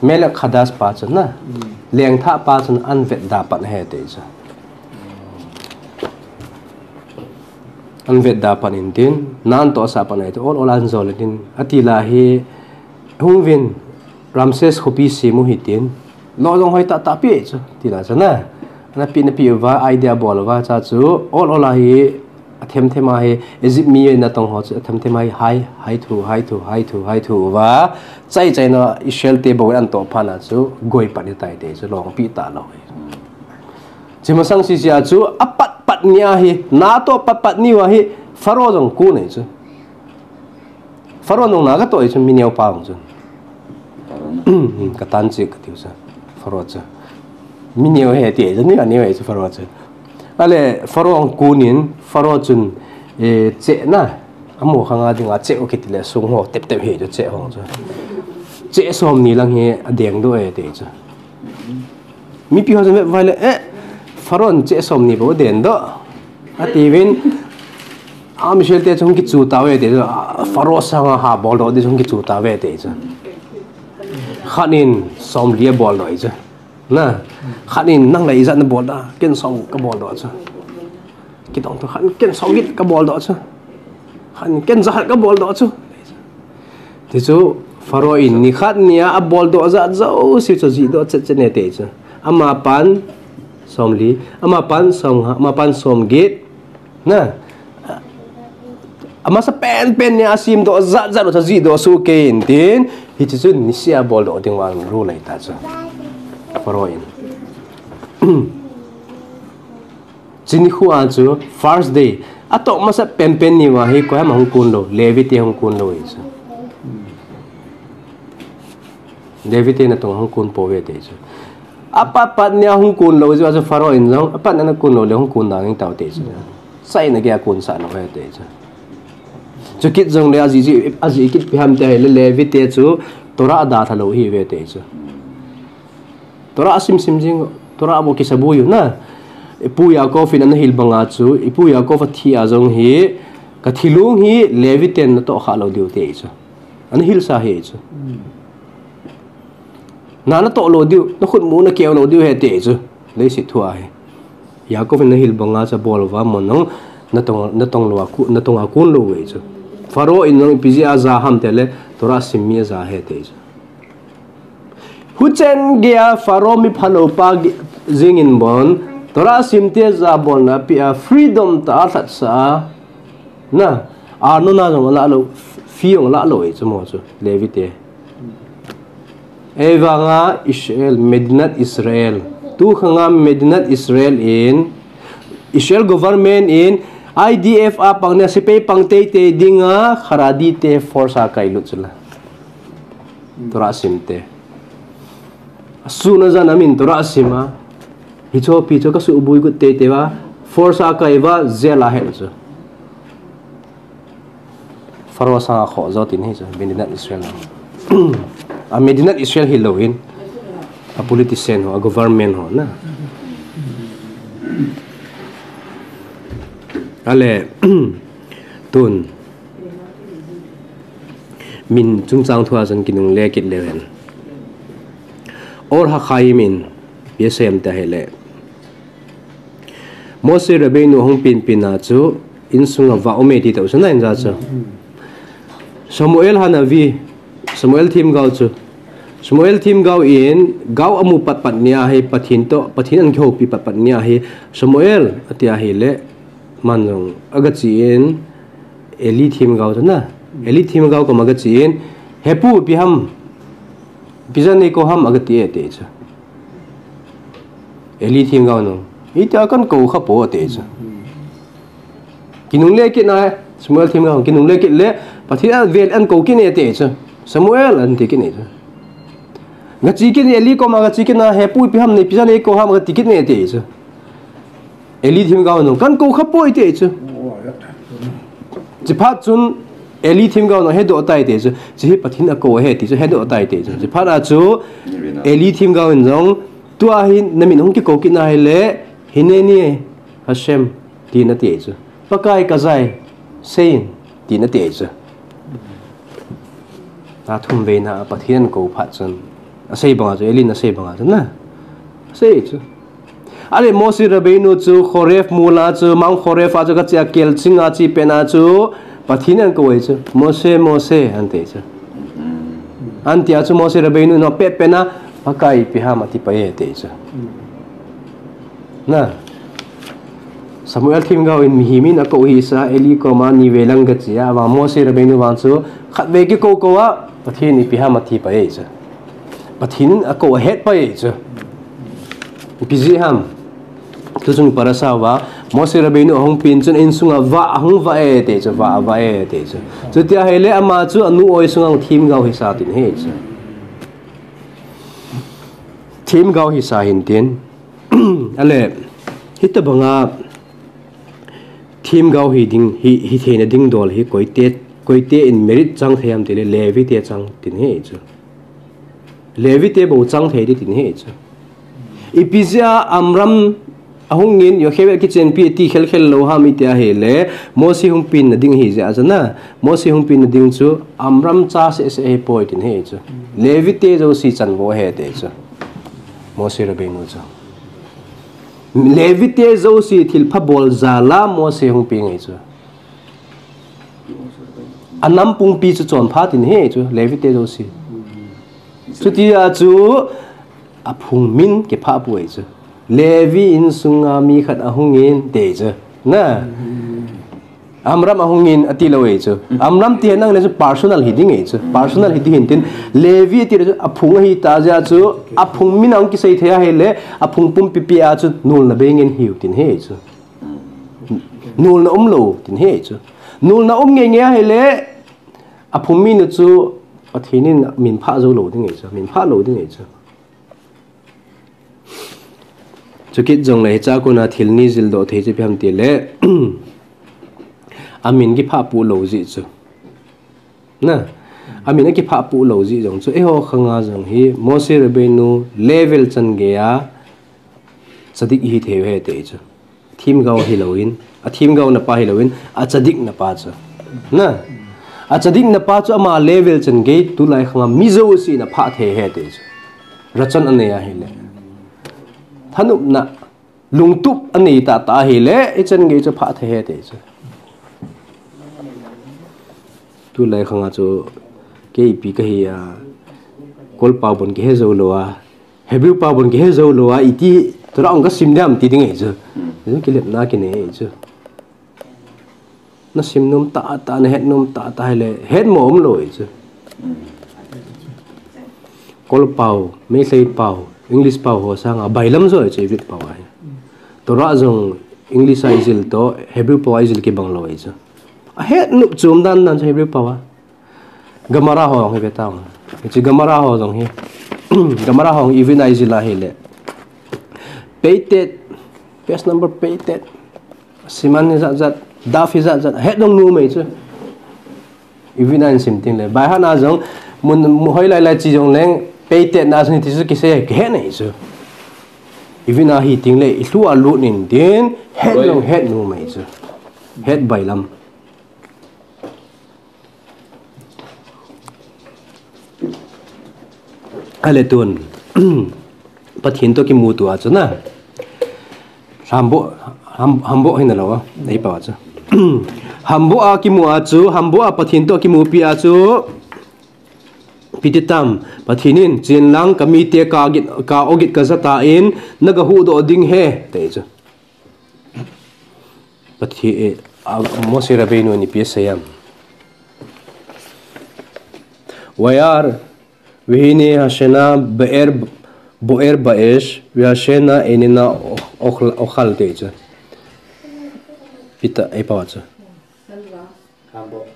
Melech chadash pa chun na. Lengthah pa chun ana vetda pan ahi ati chu. Ana vetda pan in tin, na ana tohsah pan ahi ti, ol ol a ana jol in tin, ati lai hi, hung uvin, Ramses khopi sem u hitin, lo jong hoi tah tah pi chu, ti lai chu na. Ana pi, ana pi uva, idea bol uva, cha chu, ol ol a hi, athem them a hi, Egypt mi natong ho chu, athem them a hi, hai, hai thu, hai thu, hai thu, hai thu uva, chai chai na Israel te bou ana toh phat na chu, goi pan ahitai ati chu, longpi talou hi. Hiche masang sese a chu, apat pat ni a hi, natoh pat pat ni uva hi, Pharaoh jong kon ahi chu. Pharaoh nung na katoh ahi chu, mi neo pa jong chu. Katan cheh kati u chu, Pharaoh chu. Mi neo ahi ati chu, ni aneo ahi chu Pharaoh chu. Ale, Pharaoh jong kon in, Pharaoh chun, eh, cheh na, amaho khang a dinga cheh u kiti le, sung ho tep tep ahi chu cheh ho chu. Cheh somni lang hi adeng doh e ati chu. Mipi ho chun vet uva le, eh, Pharaoh in cheh somni bou adeng doh. Ati uvin, Am Israel te chu hung kichu tauve ati chu, Pharaoh sanga ha boldoh ding chu hung kichu tauve ati chu. Khat in somli aboldoh ahi chu. Na, khat in nang le ijat nabol da, ken som kaboldoh chu. Kitong thu khat in ken somget kaboldoh chu. Khat in ken jakhat kaboldoh chu. Ti chu, Pharaoh in nikhat nia aboldoh jat jouse chu jihdoh chet chet e ati chu. Amapan somli, amapan somnga, amapan somget. Na, amasa pen pen nia asemdoh jat jat u chu jihdoh soh kei in tin, Hiche chu niseh a boldoh ding vang rule ahi ta chu. Pharaoh in. Chuni khu a chu first day. Atoh masa penpen ni va hi koiham ahung kun lou, Levi te hung kun lou ahi chu. Levi te natong hung kun pouve ti chu. Apat pat nia hung kun lou chu, chu Pharaoh in jong, apat nia nakun lou le hung kun ding tao ti chu. Saina gei a kun sah lou ahi ti chu. Chukit jongle ajeh, ajeh kit ipi ham tia ahile Levi te chu Torah dalha lou ahiuve ti chu. Torah sim sim jing, Torah bou kisabui u na. Ipu Yaakov in ana hil banga chu, ipu Yaakov athi a jong hi, ka thilong hi Levi ten natoh kha lou diu ti chu. Ana hilsa ahi chu. Na natoh lou diu, nakhut mu nakeu lou diu ahi ti chu. Leiset thu ahi. Yaakov in ana hil banga chu abol uva, amahon jong natong, natong lou a ku, natong a kun lou ahi chu. Pharaoh in jong ipi jeh a aja ham tile, Torah sim mi aja ahi ti chu. Huchen gei a Pharaoh mi phalou pa ge-, jing in bon, Torah sim te jabolna pi a freedom tah a lhatsah a. Na, Arnon a jong ala lou, fee jong ala lou ahi chu mo chu, Levi te. Ahivanga Israel, Medinat Israel. Tu khanga Medinat Israel in, Israel government in, I D F a pang nia sepai pang teitei dinga, Haredi te force a kailut chu la. Torah sim te. Asun ajan amin Torah sim a. Hicheho pi chu kasuh bui got teitei uva. Force a kai uva, jail a hel chu. Pharaoh sanga khoh jo tin ahi chu, Medinat Israel. A Medinat Israel hilou in, a politician ho, a government ho na. Ale, tun. Min chungchang thu a chun kinungle kit leu hen. Or Hakhaim in, ipi asei em tia ahile. Moshe Rabbeinu ahung penpen a chu, insunga vah um e ti tah u chu na inja chu. Samuel Hanavi, Samuel themgao chu. Samuel themgao in, gao amu pat pat nia hi Pathen toh, Pathen in ana kihoupi pat pat nia hi, Samuel, ati ahile, aman jong, aga che in, Eli themgao chu na. Eli themgao koma aga che in, He pu, ipi ham, ipi jeh a neikou ham aga ti e ti chu. Eli themgao in jong, itia kakou kha poi ti chu. Kinungle kit na, Samuel themgao, kinungle kit le, Pathen in avel in akou kit e ti chu. Samuel, ati kit e chu. Aga che kit e, Eli koma aga che kit na, He pu, ipi ham nei, ipi jeh a neikou ham aga ti kit e ti chu. Eli themgao in jong, kakou kha poi ti chu. Chuphat chun Eli themgao in jong hedoh tai ti chu. Hiche hi Pathen in akou ahi ti chu, hedoh tai ti chu. Chuphat a chu Eli themgao in jong, tua hi namin hung kikou kit na ahile, Hineni Hashem, tin ati chu. Pakai kajai, seiyin, tin ati chu. Athum veina a Pathen in akou phat chun, asei banga chu, Eli in asei banga chu na. Asei chu. Ale Moshe Rabbeinu chu Horeb mol a chu, Mount Horeb a chu aga che a, kelching a che pet na chu, Pathen in akou e chu, Moshe, Moshe, ati chu. Ati a chu Moshe Rabbeinu in apet pet na, Pakai ipi ham ati pai e ti chu. Na. Samuel themgao in mihem in akou hisa, Eli koma nivei lang aga che a, ahivang Moshe Rabbeinu vang chu, khatvei kikou kou a, Pathen in ipi ham ati pai e chu. Pathen in akou ahet pai e chu. Ipi jeh ham. Tuchung parasha uva, Moshe Rabbeinu ahung pen chun insunga vah ahung vah e ti chu, vah avah e ti chu. Chuti ahile ama chu anu oi sunga themgao hisa tin ahi chu. Themgao hisa hin tin. Ale, hitobanga themgao hi ding, hi, hitheina ding dol hi koite, koite in merit chang thei ham tile Levi te chang tin ahi chu. Levi te bou chang thei ding tin ahi chu. Ipi jeh a Amram ahung in Yocheved kichenpi ati khel khel lou ham iti ahile, Moshe hung penna ding ahi jeh a chu na, Moshe hung penna ding chu Amram cha seh seh ahipoi tin ahi chu. Levi te jouse chanvo ahi ti chu. Moshe Rabbeinu chu. Levi te jouse thilpha bol jal a Moshe hung peng ahi chu. Anam pumpi chu chonpha tin ahi chu, Levi te jouse. Chuti a chu aphung min kiphah poi chu. Levi insunga mi khat ahung in ti chu. Na. Amram ahungin ati lou e chu. Amram ti henlang le chu personal hi ding e chu. Personal hi ding hintin Levi ti le chu aphung ahi ta jeh chu aphung min ahung kisei thei ahile aphung pumpi pi a chu nulna bei ngen hiu tin he chu. Nulna um lou tin he chu. Nulna um nge nge ahile aphung min chu Pathen in min pha jou lou ding e chu. Min pha lou ding e chu. Chukit jongle hicha kona thil ni jildoh thei chu ipi ham tile, amin kiphah puh lou jeh chu. Na, amin akiphah puh lou jeh jong chu, eiho khanga jong hi Moshe Rabbeinu level chan geiya tzadik ihi thei u ahi ti chu. Themgao hilouvin, athemgaona pa hilouvin, atzadik na pa chu. Na, atzadik na pa chu ama level chan gei tulai khanga mi jouse in aphah thei ahi ti chu. Rachan anei ahile, thanopna, lungtup anei tahtah ahile, ichan gei chu aphah thei ahi ti chu. Tulai khanga chu kei ipi kahi a, Kol pao bon kihe jou lou a, Hebrew pao bon kihe jou lou a, iti Torah hung kasim diam ti ding ahi chu. Chu kilepna kinei ahi chu. Nasim nom tahtah, nahet nom tahtah ahile, hetmo um lou ahi chu. Kol pao, Meitei pao, English pao ho sanga bailam jo ahi chu Ivrit pao ahi. Torah jong English a ijil toh Hebrew pao a ijil kibang lou ahi chu. Ahet nop chom dan dan chu Hebrew pao a. Gemara ho jong hi ve tao. Hiche Gemara ho jong hi, Gemara ho jong Ivrit a ijil ahile, peitet, page number peitet, siman hi jat jat, daf hi jat jat, het jong nom ahi chu. Ivrit a isim tengle, baihan a jong mun, mun hoilai lai che jongleng, peitet na jong hiti chu kisei, kihet ahi chu. Ivrit a hi tengle, ilhu a lut intin, het jong het nom ahi chu. Het bailam. Ale tun, Pathen toh kimuto a chu na, hamboh, ham, hamboh hina lou a, eipao a chu. Hamboh a kimu a chu, hamboh a Pathen toh kimupi a chu, ipi ti tam, Pathen in, chenlang kamite ka git, ka ogit kaja tan, nagahuhdoh ding ahi, ti chu. Pathe-, eh, a, Moshe Rabbeinu in ipi asei em. Vayar, vehine hashena be'er, bo'er ba'esh, vehashena einena och-, ochal, ochal ti chu. Ipi ti, eipao chu.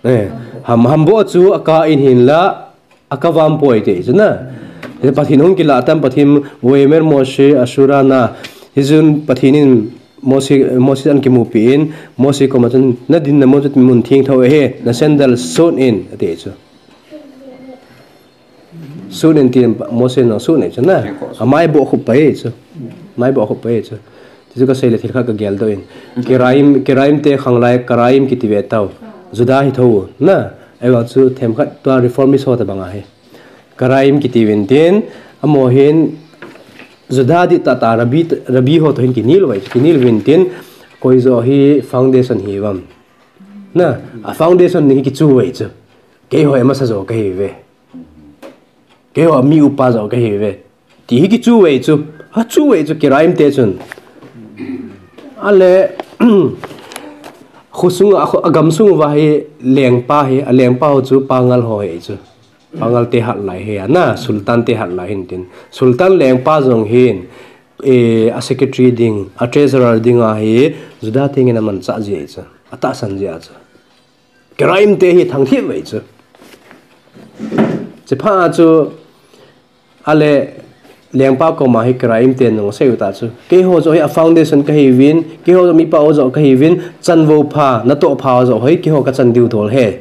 Eh, ham, hamboh chu akah in hinla, akah vam poi ti chu na. Pathen hung kilah tan Pathen, Vayomer Moshe Ashura na. Hichun Pathen in Moshe, Moshe an kimupi in, Moshe koma chun, nadinna mun chu mun thengtho ahi, nasandal sot in, ati chu. Sot in tin Moshe in asot in chu na. Amai bohkhup pai chu. Mai bohkhup pai chu. Tichu kasei le thil khat kageldoh in. Karaim, Karaim te khanglai, Karaim kiti ve tao. Juda hi tho na. Ahivang chu themkhat tua reformist ho tobang ahi. Karaim kiti uvin tin, amaho hin Juda dihtah tah rabbi, rabbi ho toh hin kinel uve, kinel uvin tin, koi joh hi foundation hi uvam. Na, a foundation hi kichu uve chu. Keiho amasa joh kahi uve. Keiho mi upa joh kahi uve. Ti hi kichu uve chu. Achu uve chu Karaim te chun. Ale, khosung, a kho, agam sung uva hi lengpa hi, alengpa ho chu Pangal ho ahi chu. Pangal te hat lai hi, ana, Sultan te hat lai hin tin. Sultan lengpa jong hin, eh, a secretary ding, a treasurer ding ahi, Juda te ngen amanchah ji ahi chu. Atahsan ji ahi chu. Karaim te hi thangthip uve chu. Chuphat a chu, ale, lengpa koma hi Karaim te nung asei u ta chu. Keiho joh hi a foundation kahi uvin, keiho joh mipa ho joh kahi uvin, chanvo pha, natoh pha joh hi, keiho kachan diu dol ahi.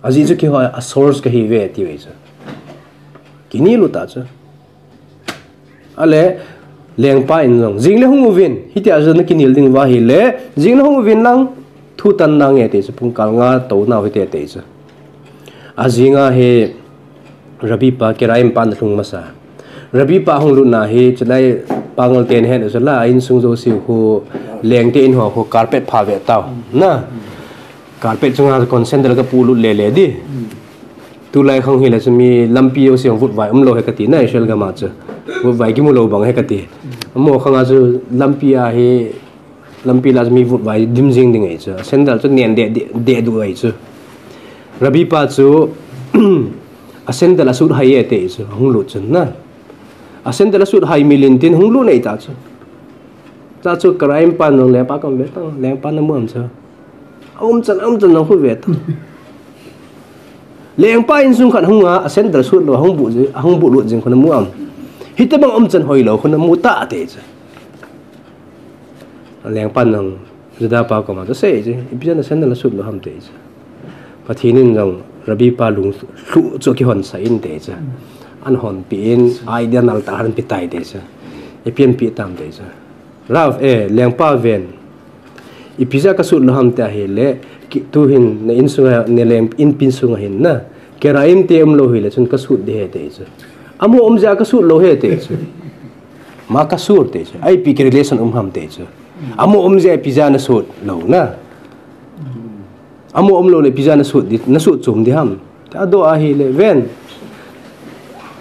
Ajeh chu keiho a source kahi uve, ati uve chu. Kinel u ta chu. Ale, lengpa in jong, jing le hung uvin, hitia chu nakinel ding uva ahile, jing le hung uvin lang, thu tan nange ti chu, pungkal nga tou nau hite ti chu. Ajing a hi, Rabbi pa, Karaim pa ana lhung masa. Rabbi pa hung lut na hi, chulai Pangal ten hen, chulai a insung jouse khu, leng te in ho khu, carpet pha ve tau. Na, carpet chunga kon sandal kapu lut lele di. Tulai khang hi la chu mi lampi jouse jong vutvai umlou ahi kati na, Israel gam a chu. Vutvai kimu lou bang ahi kati. Amaho khang a chu lampi a hi Lampi lah mi vut vai dim jing ding ahi chu. A sandal chu nen deh, deh, deh duh ahi chu. Rabbi pa chu, a sandal a sut hai e ti chu. Hung lut chun na. A sandal a sut hai mil in tin hung lut nei ta chu. Ta chu Karaim pan jong lengpa kom ve tang, lengpa na mu am chu. A um chan, a um chan jong khu ve tang. Lengpa insung khat hung a, a sandal sut lou, hung bu, hung bu lut jing khu na mu am. Hitobang um chan hoi lou khu na mu ta ti chu. Lengpan jong Juda pa koma chu sei chu, ipi jeh a na sandal a sut lou ham ti chu. Pathen in jong Rabbi pa lunglhu chu kihon sah in ti chu. An hon pi in, idea nal tah han pi tai ti chu. Ipi an pi tam ti chu. Rav, eh, lengpa ven. Ipi jeh a ka sut lou ham ti ahile, ki, tu hin na insunga, na leng, inpi sunga hin na. Karaim te um lou hile chun ka sut ding ahi ti chu. Amaho um jeh a ka sut lou ahi ti chu. Ma kasur ti chu. Ipi ki relation um ham ti chu. Amaho um jeh a ipi jeh a na sut lou na. Amaho um lou le ipi jeh a na sut ding, na sut chom ding ham. Ti a doh ahile ven.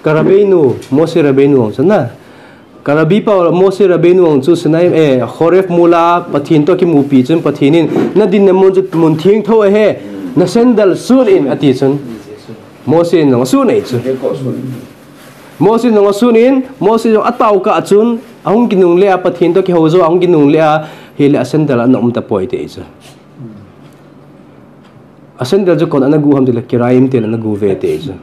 Ka Rabbeinu, Moshe Rabbeinu ang chu na. Ka Rabbi pa Moshe Rabbeinu ang chu Sinai, eh, Horeb mol a Pathen toh kimupi chun Pathen in na dinna mun chu mun thengtho ahi. Na sandal sut in ati chun. Moshe in jong asut nei chu. Moshe jong asut in, Moshe jong atao kah chun, ahung kinungle a, Pathen toh kihou jou, ahung kinungle a, hile a sandal ana um tapoi ti chu. A sandal chu koin ana gu ham tile, Karaim te ana gu ve ti chu.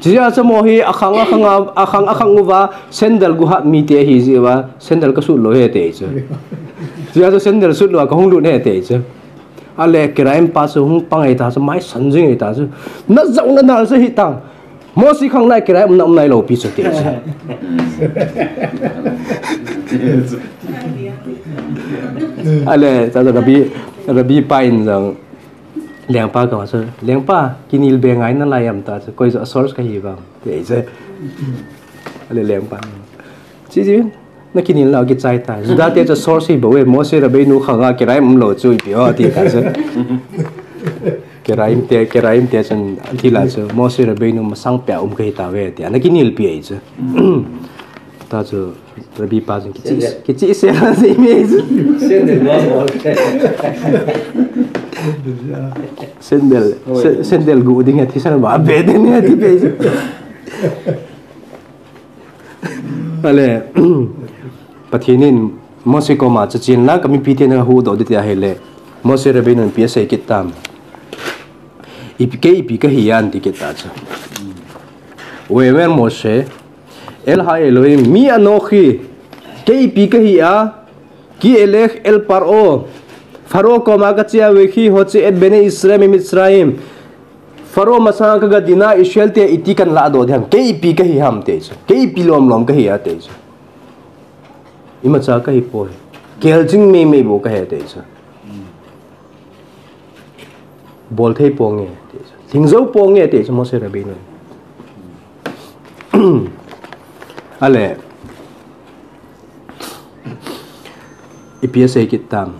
Chujeh a chu amaho hi akhang akhang a, akhang akhang uva, sandal gu hat mi te ahi jeh uva, sandal ka sut lou ahi ti chu. Chujeh a chu sandal sut lou a ka hung lut ahi ti chu. Ale Karaim pa chu hung pang ahi ta chu, mai san jing ahi ta chu. Na jaona nal chu hi tang. Moshe khang nai Karaim um na um nai lou pi chu ti chu. Ale, ta chu Rabbi, Rabbi pa in jong lengpa koma chu, lengpa, kinel be ngai nalai am ti chu, koi chu a source kahi uvam, ti chu. Ale lengpa. Chi chi, na kinel na kichai ta. Juda te chu source hi bou e, Moshe Rabbeinu khang a Karaim um lou chu ipi o, ti ta chu. Karaim te, Karaim te chun, ati la chu, Moshe Rabbeinu masang peh a um kahi tauve, ti. Ana kinelpi ahi chu. Ta chu, Rabbi pa chun, kichi, kichi se la si mi chu. Sandal, se-, sandal gu ding ahi, thisan ba be ding ahi, ti pe chu. Ale, Pathen in Moshe koma chu chen lang ka mipi te na huhdoh ding ti ahile, Moshe Rabbeinu in ipi asei kit tam. Ipi, kei ipi kahi a, ati kit ta chu. ויאמר משה אל האלהים מי אנכי, kei ipi kahi a, כי אלך אל פרעה, Pharaoh koma kache a, וכי הוציא את בני ישראל ממצרים, Pharaoh masanga kaga din a Israel te iti kahin ladoh ding ham, kei ipi kahi ham ti chu. Kei ipi lom lom kahi a ti chu. Imacha kahi poi. Kelching mei mei bou kahi ti chu. Bol thei ponge ti chu. Lhing jou ponge ti chu Moshe Rabbeinu. Ale. Ipi asei kit tam.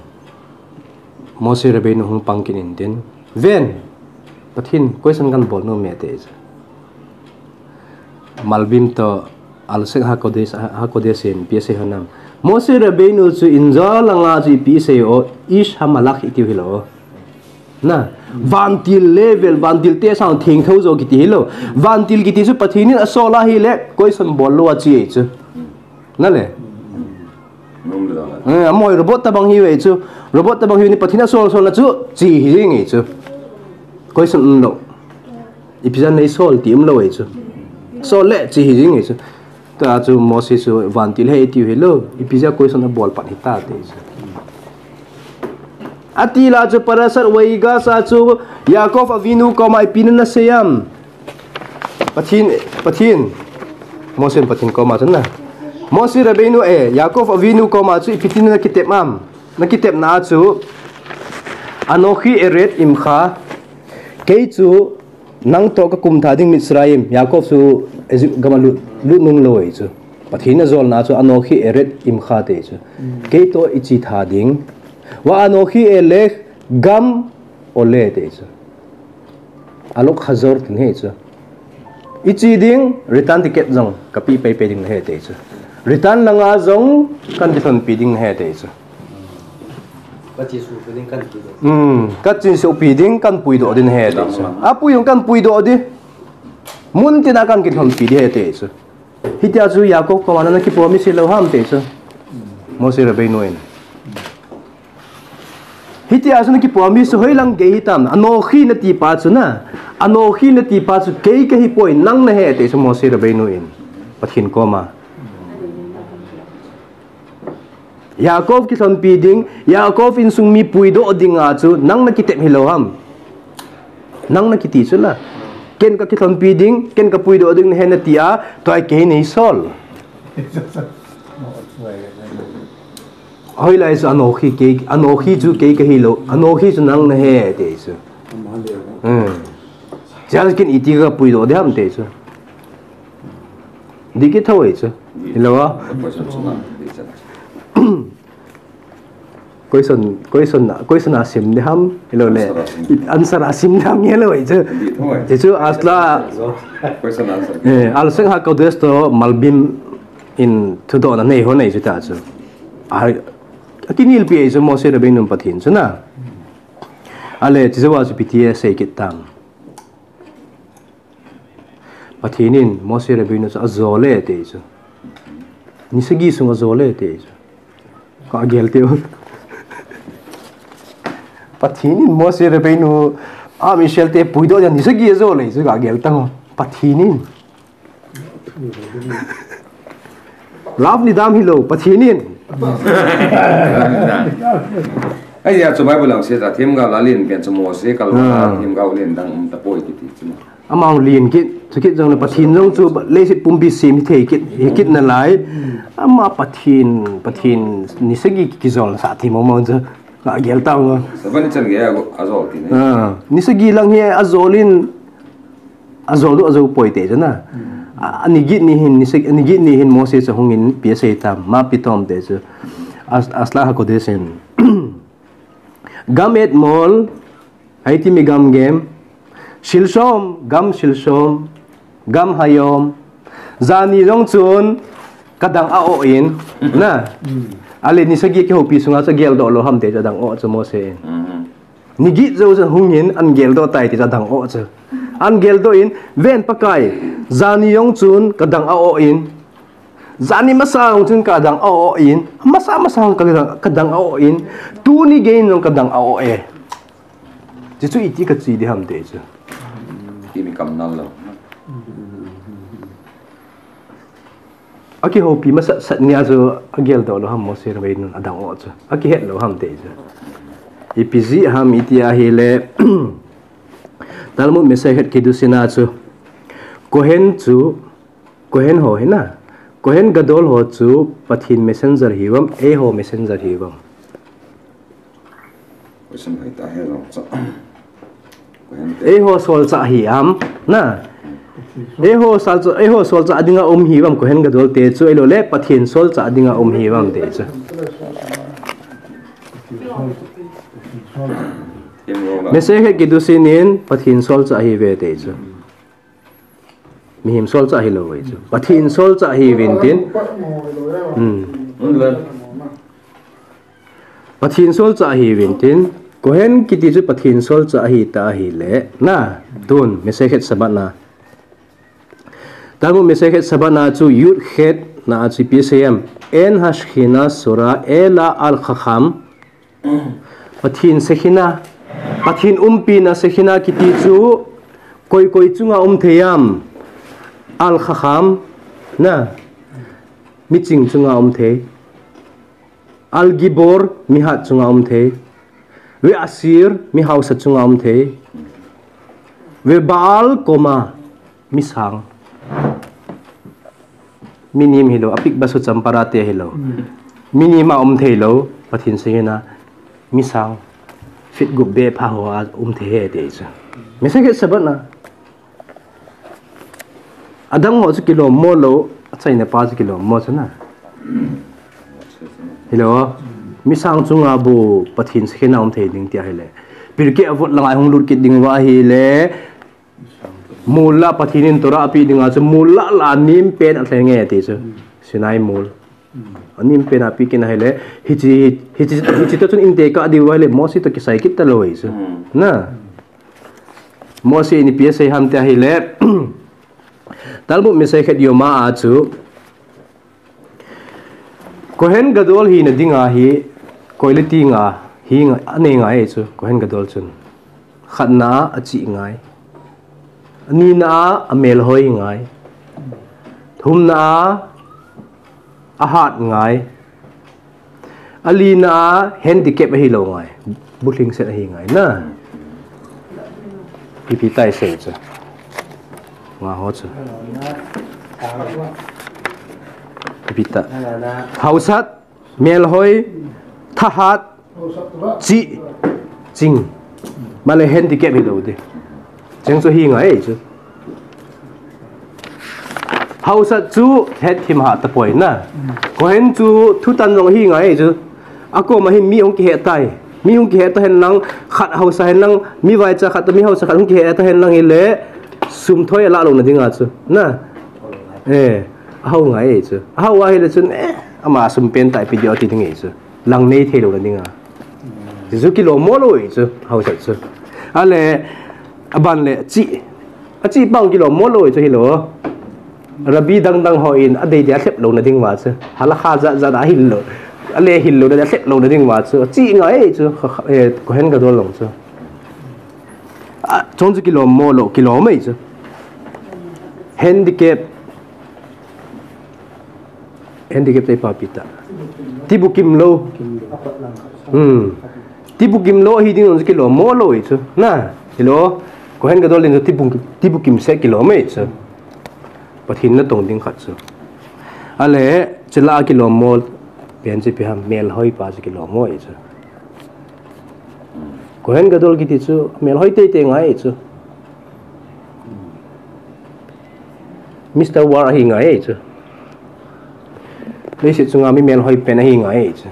Moshe Rabbeinu hung pang kit in tin. Ven. Pathen, question kahin bol nom e ti chu. Malbim toh Al-Shech HaKodesh, HaKodesh in ipi asei ham. Moshe Rabbeinu chu injal langa chu ipi asei o, איש המלאך itiu hilou. Na, vantil level, vantil te sang thengtho jo kiti hilou. Vantil kiti chu Pathen in asol ahile, question bol lou a che chu. Na le. Eh, amaho robot tabang hiuve chu. Robot tabang hiu ni Pathen in asol sol na chu che hi jing e chu. Question umlou. Ipi jeh a nei sol ti umlou e chu. Sol le che hi jing e chu. Ta chu Moshe chu vantil ahi tiu hilou. Ipi jeh a question abol pan hita ti chu. Ati la chu פרשת ויגש a chu Yaakov Avinu koma ipi na sei am. Pathen, Pathen. Moshe Pathen koma chu na. Moshe Rabbeinu e, Yaakov Avinu koma chu ipi tin na kitep am. Na kitepna chu, אנכי ארד עמך, kei chu nang toh kakum tha ding Mitzrayim, Yaakov chu Egypt gam a lut, lut nung lou e chu. Pathen in ajolna chu, אנכי ארד עמך ti chu. Kei toh iche tha ding. ואנכי אלך גם עולה ti chu. הלוך חזור ti ahi chu. Iche ding, return ticket jong kapeh pei pei ding ahi ti chu. Return langa jong kan kilhonpi ding ahi ti chu. Ka chin suhpi ding, kan puidoh. Hmm, ka chin suhpi ding, kan puidoh ding ahi ti chu. Apui jong kan puidoh ding. Muntina kan kilhonpi ding ahi ti chu. Hitia chu Yaakov koma na kipromise lou ham ti chu. Moshe Rabbeinu in. Hitia chu na kipromise hoilang gei hitam. Anochi nati pa chu na. Anochi nati pa chu kei kahi poi, nang nahi ti chu Moshe Rabbeinu in. Pathen koma. Yaakov kilhonpi ding, Yaakov insung mi puidoh dinga chu nang na kitep hilou ham. Nang na kiti chu la. Ken ka kilhonpi ding, ken ka puidoh ding nahi nati a, tua kei nei sol. Hoilai chu anochi kei, anochi chu kei kahi lou, anochi chu nang nahi ti chu. Hmm. Chance ken iti ka puidoh ding ham ti chu. Dih kit thou ahi chu. Hilou a. Question, question, question a sim ding ham. Hilou le. Answer a sim. Answer a sim ding ham hilou ahi chu. Dih thou ahi. Ti chu asla. Question answer. Eh, Al Shon HaKodesh toh Malbim in thudohna nei ho nei chu ta chu. A, akinelpi ahi chu Moshe Rabbeinu Pathen chu na. Ale, ti chu a chu ipi ti asei kit tam. Pathen in Moshe Rabbeinu chu ajol e ti chu. Ni sagi sung ajol e ti chu. Ka gel teu. Pathen in Moshe Rabbeinu, a, Israel te puidoh dia ni sagi ajol e chu ka gel tang. Pathen in. Love ni dam hilou, Pathen in. Ahi a chu Bible a asei ta, themgao la len pen chu Moshe kalou a, ah, themgao len dang um tapoi kiti chu. Amau len kit, chukit jong le Pathen jong chu leiset pumpi sem hithei kit, hikit nalai. Ama Pathen, Pathen ni sagi kijolsah thei mong mong chu. Ka gel tau. Seven chan gei a, ajol ti ne. Ah, ni sagi lang hi ajol in, ajol doh ajou poi ti chu na. Hmm. A, ani get ni hin, ni sagi, ani get ni hin Moshe chu hung in ipi asei tam, ma ipi tom ti chu. As, Asla HaKodesh in. Gam etmol, הייתי מגמגם, שלשום, גם שלשום, גם היום, jani jong chun ka dang a-oh in, na. Hmm. Ale ni sagi kihoupi sunga chu geldoh lou ham ti chu adang oh chu Moshe in. Hmm. Ni get jou chun hung in an geldoh tai ti chu adang oh chu. An geldoh in, ven Pakai, jani jong chun ka dang a-oh in, jani masa jong chun ka dang a-oh in, masa masa jong ka dang, ka dang a-oh in, tuni gei in jong ka dang a-oh e. Ti chu iti kache ding ham ti chu. Ti mi kam nal lou. Akihoupi masat sat nia chu ageldoh lou ham Moshe Rabbeinu in adang oh chu. Akihet lou ham ti chu. Ipi jeh ham iti ahile Talmud Masechet Kiddushin a chu Kohen chu, Kohen ho hi na. Kohen Gadol ho chu Pathen messenger hiuvam, eiho messenger hiuvam. Question hoi ta he jong cha. Kohen te. Eiho solchah hiuvam, na. Eiho solchah, eiho solchah dinga um hiuvam Kohen Gadol te chu ahilou le Pathen solchah dinga um hiuvam ti chu. Masechet Kiddushin in Pathen solchah hiuve ti chu. Mihem solchah hilou ve chu. Pathen solchah hiuvin tin. Hmm. Pathen solchah hiuvin tin. Kohen kiti chu Pathen solchah ahita ahile. Na, tun, Masechet Shabbat na. Talmud Masechet Shabbat na chu Yud Chet na a chu ipi asei em. En haShekhinah shorah ela al chacham. Pathen Shekhinah, Pathen umpina Shekhinah kiti chu koi koi chunga um thei em. Al chacham, na, miching chunga um thei. Al gibor, mihat chunga um thei. Ve asir, mihaosa chunga um thei. Ve baal koma, misang. Minim hilou, apik basu champara te hilou. Hmm. Minim a um thei lou, Pathen Shekhinah, misang. Feet gup beh pha ho a um thei e ti chu. Masechet Shabbat na. Adang ho chu kilom mo lou, achaina pa chu kilom mo chu na. Hilou, misang chunga bou Pathen Shekhinah um thei ding ti ahile. Pirkei Avot langa hung lut kit ding uva ahile, Mol la Pathen in Torah apeh dinga chu mol la la nem pen alheng e ti chu. Sinai mol. Anim pen a pi kit na ahile, hiche, hiche, hiche toh chun inte kah diu ahile, Mose toh kisai kit talou ahi chu. Na. Mose in ipi asei ham tia ahile, Talmud mi seikhet yom a chu, Kohen Gadol hina dinga hi, koi le ti nga, hi nga, anei ngai chu, Kohen Gadol chun. Khatna a achih ngai. Anina a amelhoi ngai. Thumna a ahat ngai. Alina a handicap ahilou ngai. Bulhing set ahi ngai na. Ipi tai sei chu. Nga ho chu. Ipi ta. Haosat, melhoi, thahat, chih, ching. Male handicap hilou di. Cheng chu hi ngai chu. Haosat chu het thim ha tapoi na. Kohen chu thutan jong hi ngai chu. Akoma hin mi hung kihe tai. Mi hung kihe ta hen lang, khat haosa hen lang, mi vaicha khat toh mi haosa khat hung kihe ta hen lang hile, sum thoi ala louna dinga chu. Na. Eh, ahao ngai chu. Ahao ahile chun, eh, ama sum pen tai pi di ati ding ahi chu. Lang nei thei louna dinga. Chu kilom mo lou ahi chu, haosat chu. Ale, aban le, chih. Achih pang kilom mo lou ahi chu hilou. Rabbi dang dang hon, adei dia lhep louna ding uva chu. Halakha jat jat ahil lou. Ale hil louna dia lhep louna ding uva chu. Chih ngai ahi chu, kha, kha, eh, Kohen Gadol jong chu. A, chong chu kilom mo lou, kilom ahi chu. Handicap. Handicap te ipi pi ta. Tibukim lou. Hmm. Tibukim lou hi ding chu kilom mo lou ahi chu. Na, hilou. Kohen Gadol ding chu tibu-, tibukim set kilom ahi chu. Pathen natong ding khat chu. Ale, chule kilom mo pen chu ipi ham, melhoi pa chu kilom mo ahi chu. Kohen Gadol kiti chu, melhoi teitei ngai ahi chu. Mister World ahi ngai ahi chu. Leiset chunga mi melhoi pen ahi ngai ahi chu.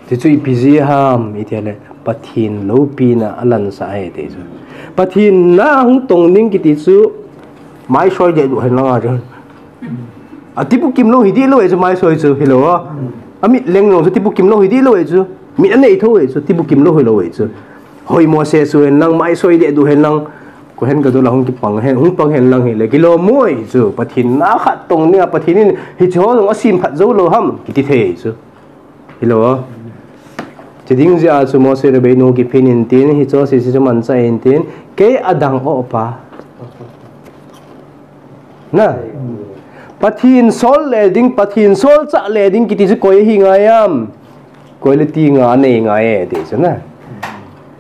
Ti chu ipi jeh ham, iti le, Pathen loupina alansah ahi ti chu. Pathen na hung tong ding kiti chu, maisoi dehduh hen lang ahi chu. A tibukim lou hi dih lou ahi chu, maisoi chu, hilou. Amit leng lou chu tibukim lou hi dih lou ahi chu. Mit anei tho ahi chu, tibukim lou hilou ahi chu. Hoi Mose chu hen lang, maisoi dehduh hen lang, Kohen Gadol a hung kipang hen, hung pang hen lang hile, kilom mo ahi chu, Pathen na khat tong dinga, Pathen in hiche ho jong asem phat jou lou ham, kiti thei ahi chu. Hilou. Chiding jeh a chu Moshe Rabbeinu kiphin intin, hiche ho sese chu manchah intin, kei adang o pa. Na. Pathen sol le ding, Pathen solchah le ding kiti chu koi ahi ngai am. Koi le ti nga anei ngai e ti chu na.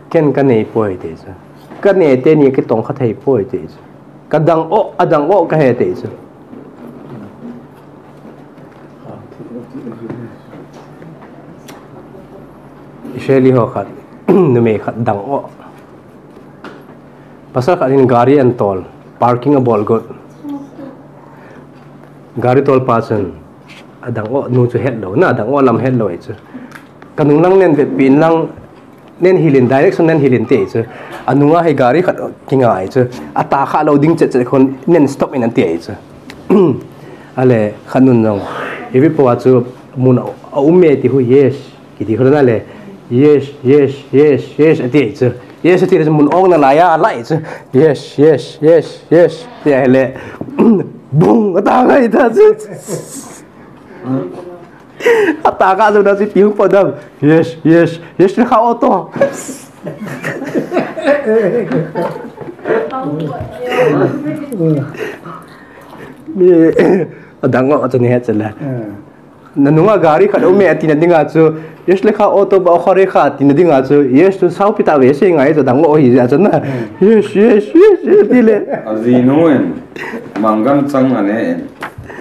Ken kanei poi ti chu. Kanei teni kitong kha thei poi ti chu. Kadang o, adang o kahe ti chu. Israeli ho khat, numei khat dang o. Pasal khat in gari ahin tol, parking abol got. Gari tolpa chun, adang o nu chu hetlou, na adang o lam hetlou ahi chu. Kanung lang nen vetpi in lang, nen hilin, direction nen hilin ti chu. Anunga hi gari khat kinga ahi chu. Atah kha lou ding chet chet khun nen stop in ati ahi chu. Ale, khat nun jong. Ipi po a chu mun a, a um e ti hu, yes. Kiti khun ale. Yes, yes, yes, yes, ati ahi chu. Yes, ati le mun ong nalai a, lai chu. Yes, yes, yes, yes. Ti ahile. Bung, ata ngai ta chu. Atah kha jou na chu ipi hung po dam. Yes, yes, yes, le kha auto. Mi, adang o chu ni het chele. Nanunga gari khat um e ati na dinga chu, yes le kha auto ba khore kha ati na dinga chu, yes chu saupi ta ve se ngai chu adang o hi ja chu na. Yes, yes, yes, yes, ti le. Ajinu in, mangam chang ane in.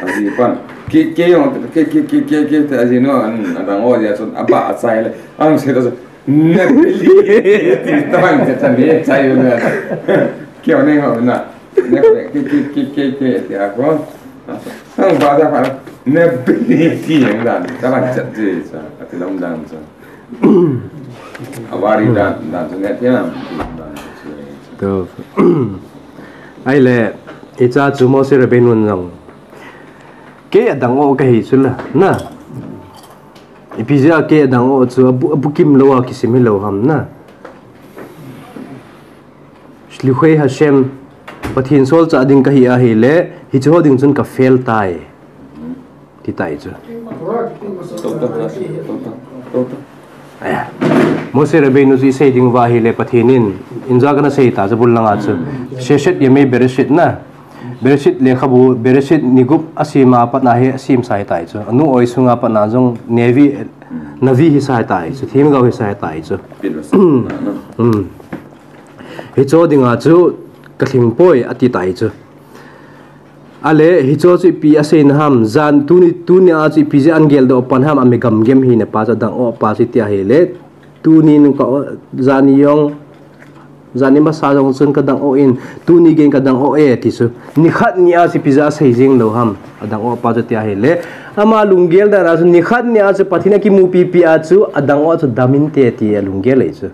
Aji pan. Ke, ke jong, ke, ke, ke, ke, ke, te ajinu in, adang o ja chu, aba achai le. Ang se ta chu, Nepali, ti tabang te ta ni, chai u na. Kio nei ho na. Nepali, ki, ki, ki, ki, ki, ti a ko. Ang ba da pa, Nepali, ti yang dan. Tabang chat ji, sa, ati lam dan, sa. Awari dan, dan, sa, ne, ti lam dan, sa. To. Ahile, icha chu Moshe Rabbeinu jong. Kei adang o kahi chu la, na. Ipi jeh a kei adang o chu abu, abukim lou a kisim hilou ham na. Likhei Hashem, Pathen solchah ding kahi ahile, hiche ho ding chun ka fail tai. Ti tai chu. Aya. Moshe Rabbeinu chu isei ding uva ahile Pathen in, inja kana sei ta chu bul langa chu. Sheshet Yemei Bereshit na. Bereshit lekhabu, Bereshit ni gup asem a pat na hi asem sa ahitai chu. Anu oi sunga pat na jong Nevi, Navi hisa ahitai chu. Themgao hisa ahitai chu. Hmm. Hicho dinga chu kalhing poi ati tai chu. Ale, hicho chu ipi aseina ham, jan tuni, tunia chu ipi jeh a geldoh pan ham, ami gamgem hina pa chu adang o pa chu iti ahile, tuni nung ka o, jani jong, jani masa jong chun kadang o in, tuni geiyin kadang o e ti chu. Nikhat nia chu ipi jeh a sei jing lou ham, adang o pa chu iti ahile. Ama lunggel dan a chu nikhat nia chu Pathen akimupipi a chu adang o chu daminte ti alunggel e chu.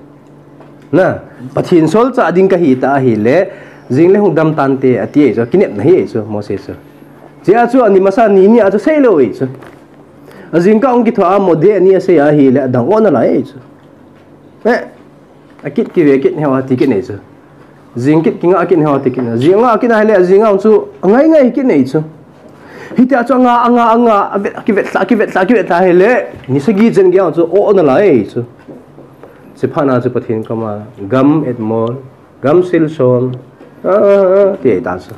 Na, Pathen solchah ding kahi ta ahile, jing le hung dam tante ati e chu, kinepna hi e chu, Moshe chu. Chea chu ani masa ni nia chu seilou e chu. Ajingkah hung kithoa Mode ani asei ahile, adang o nalai e chu. Eh, akit kive kit heo ati kit nei chu. Jing kit kinga kit heo ati kit nei. Jing nga kit ahile, ajing nga chu, angai ngai kit nei chu. Hitia chu anga, anga, anga, avet, akivet lha, akivet lha, akivet lha ahile, ni sagi jen gei chu, o nalai e chu. Chuphat na chu Pathen koma, gam etmol, gam silson, a, a, a, ti ta chu.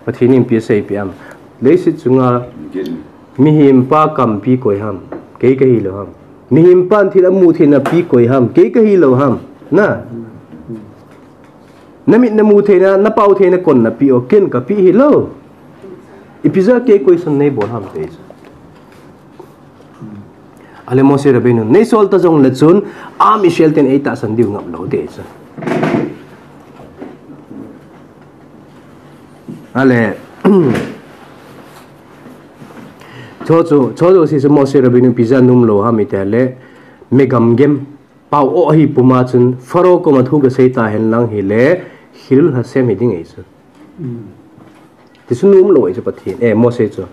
Pathen in ipi asei pi am. Leiset chunga mihem pa kampi koi ham, kei kahi lou ham. Mihem pan thil amu theina pi koi ham, kei kahi lou ham. Na. Namit namu theina, napao theina kon napi o, ken kapi hilou. Ipi jeh a kei question nei bol ham ti chu. Ale Moshe Rabbeinu, nei sol ta jongle chun, am Israel ten eitahsan diu ngap lou ti chu. Ale, chu chu, chu chu si chu Moshe Rabbeinu ipi jeh a nom lou ham iti le, megamgem, pao o ahi puma chun, Pharaoh koma thu kasei ta hen lang hile, Chillul Hashem hi ding e chu. Ti chu nom lou e chu Pathen, eh, Moshe chu.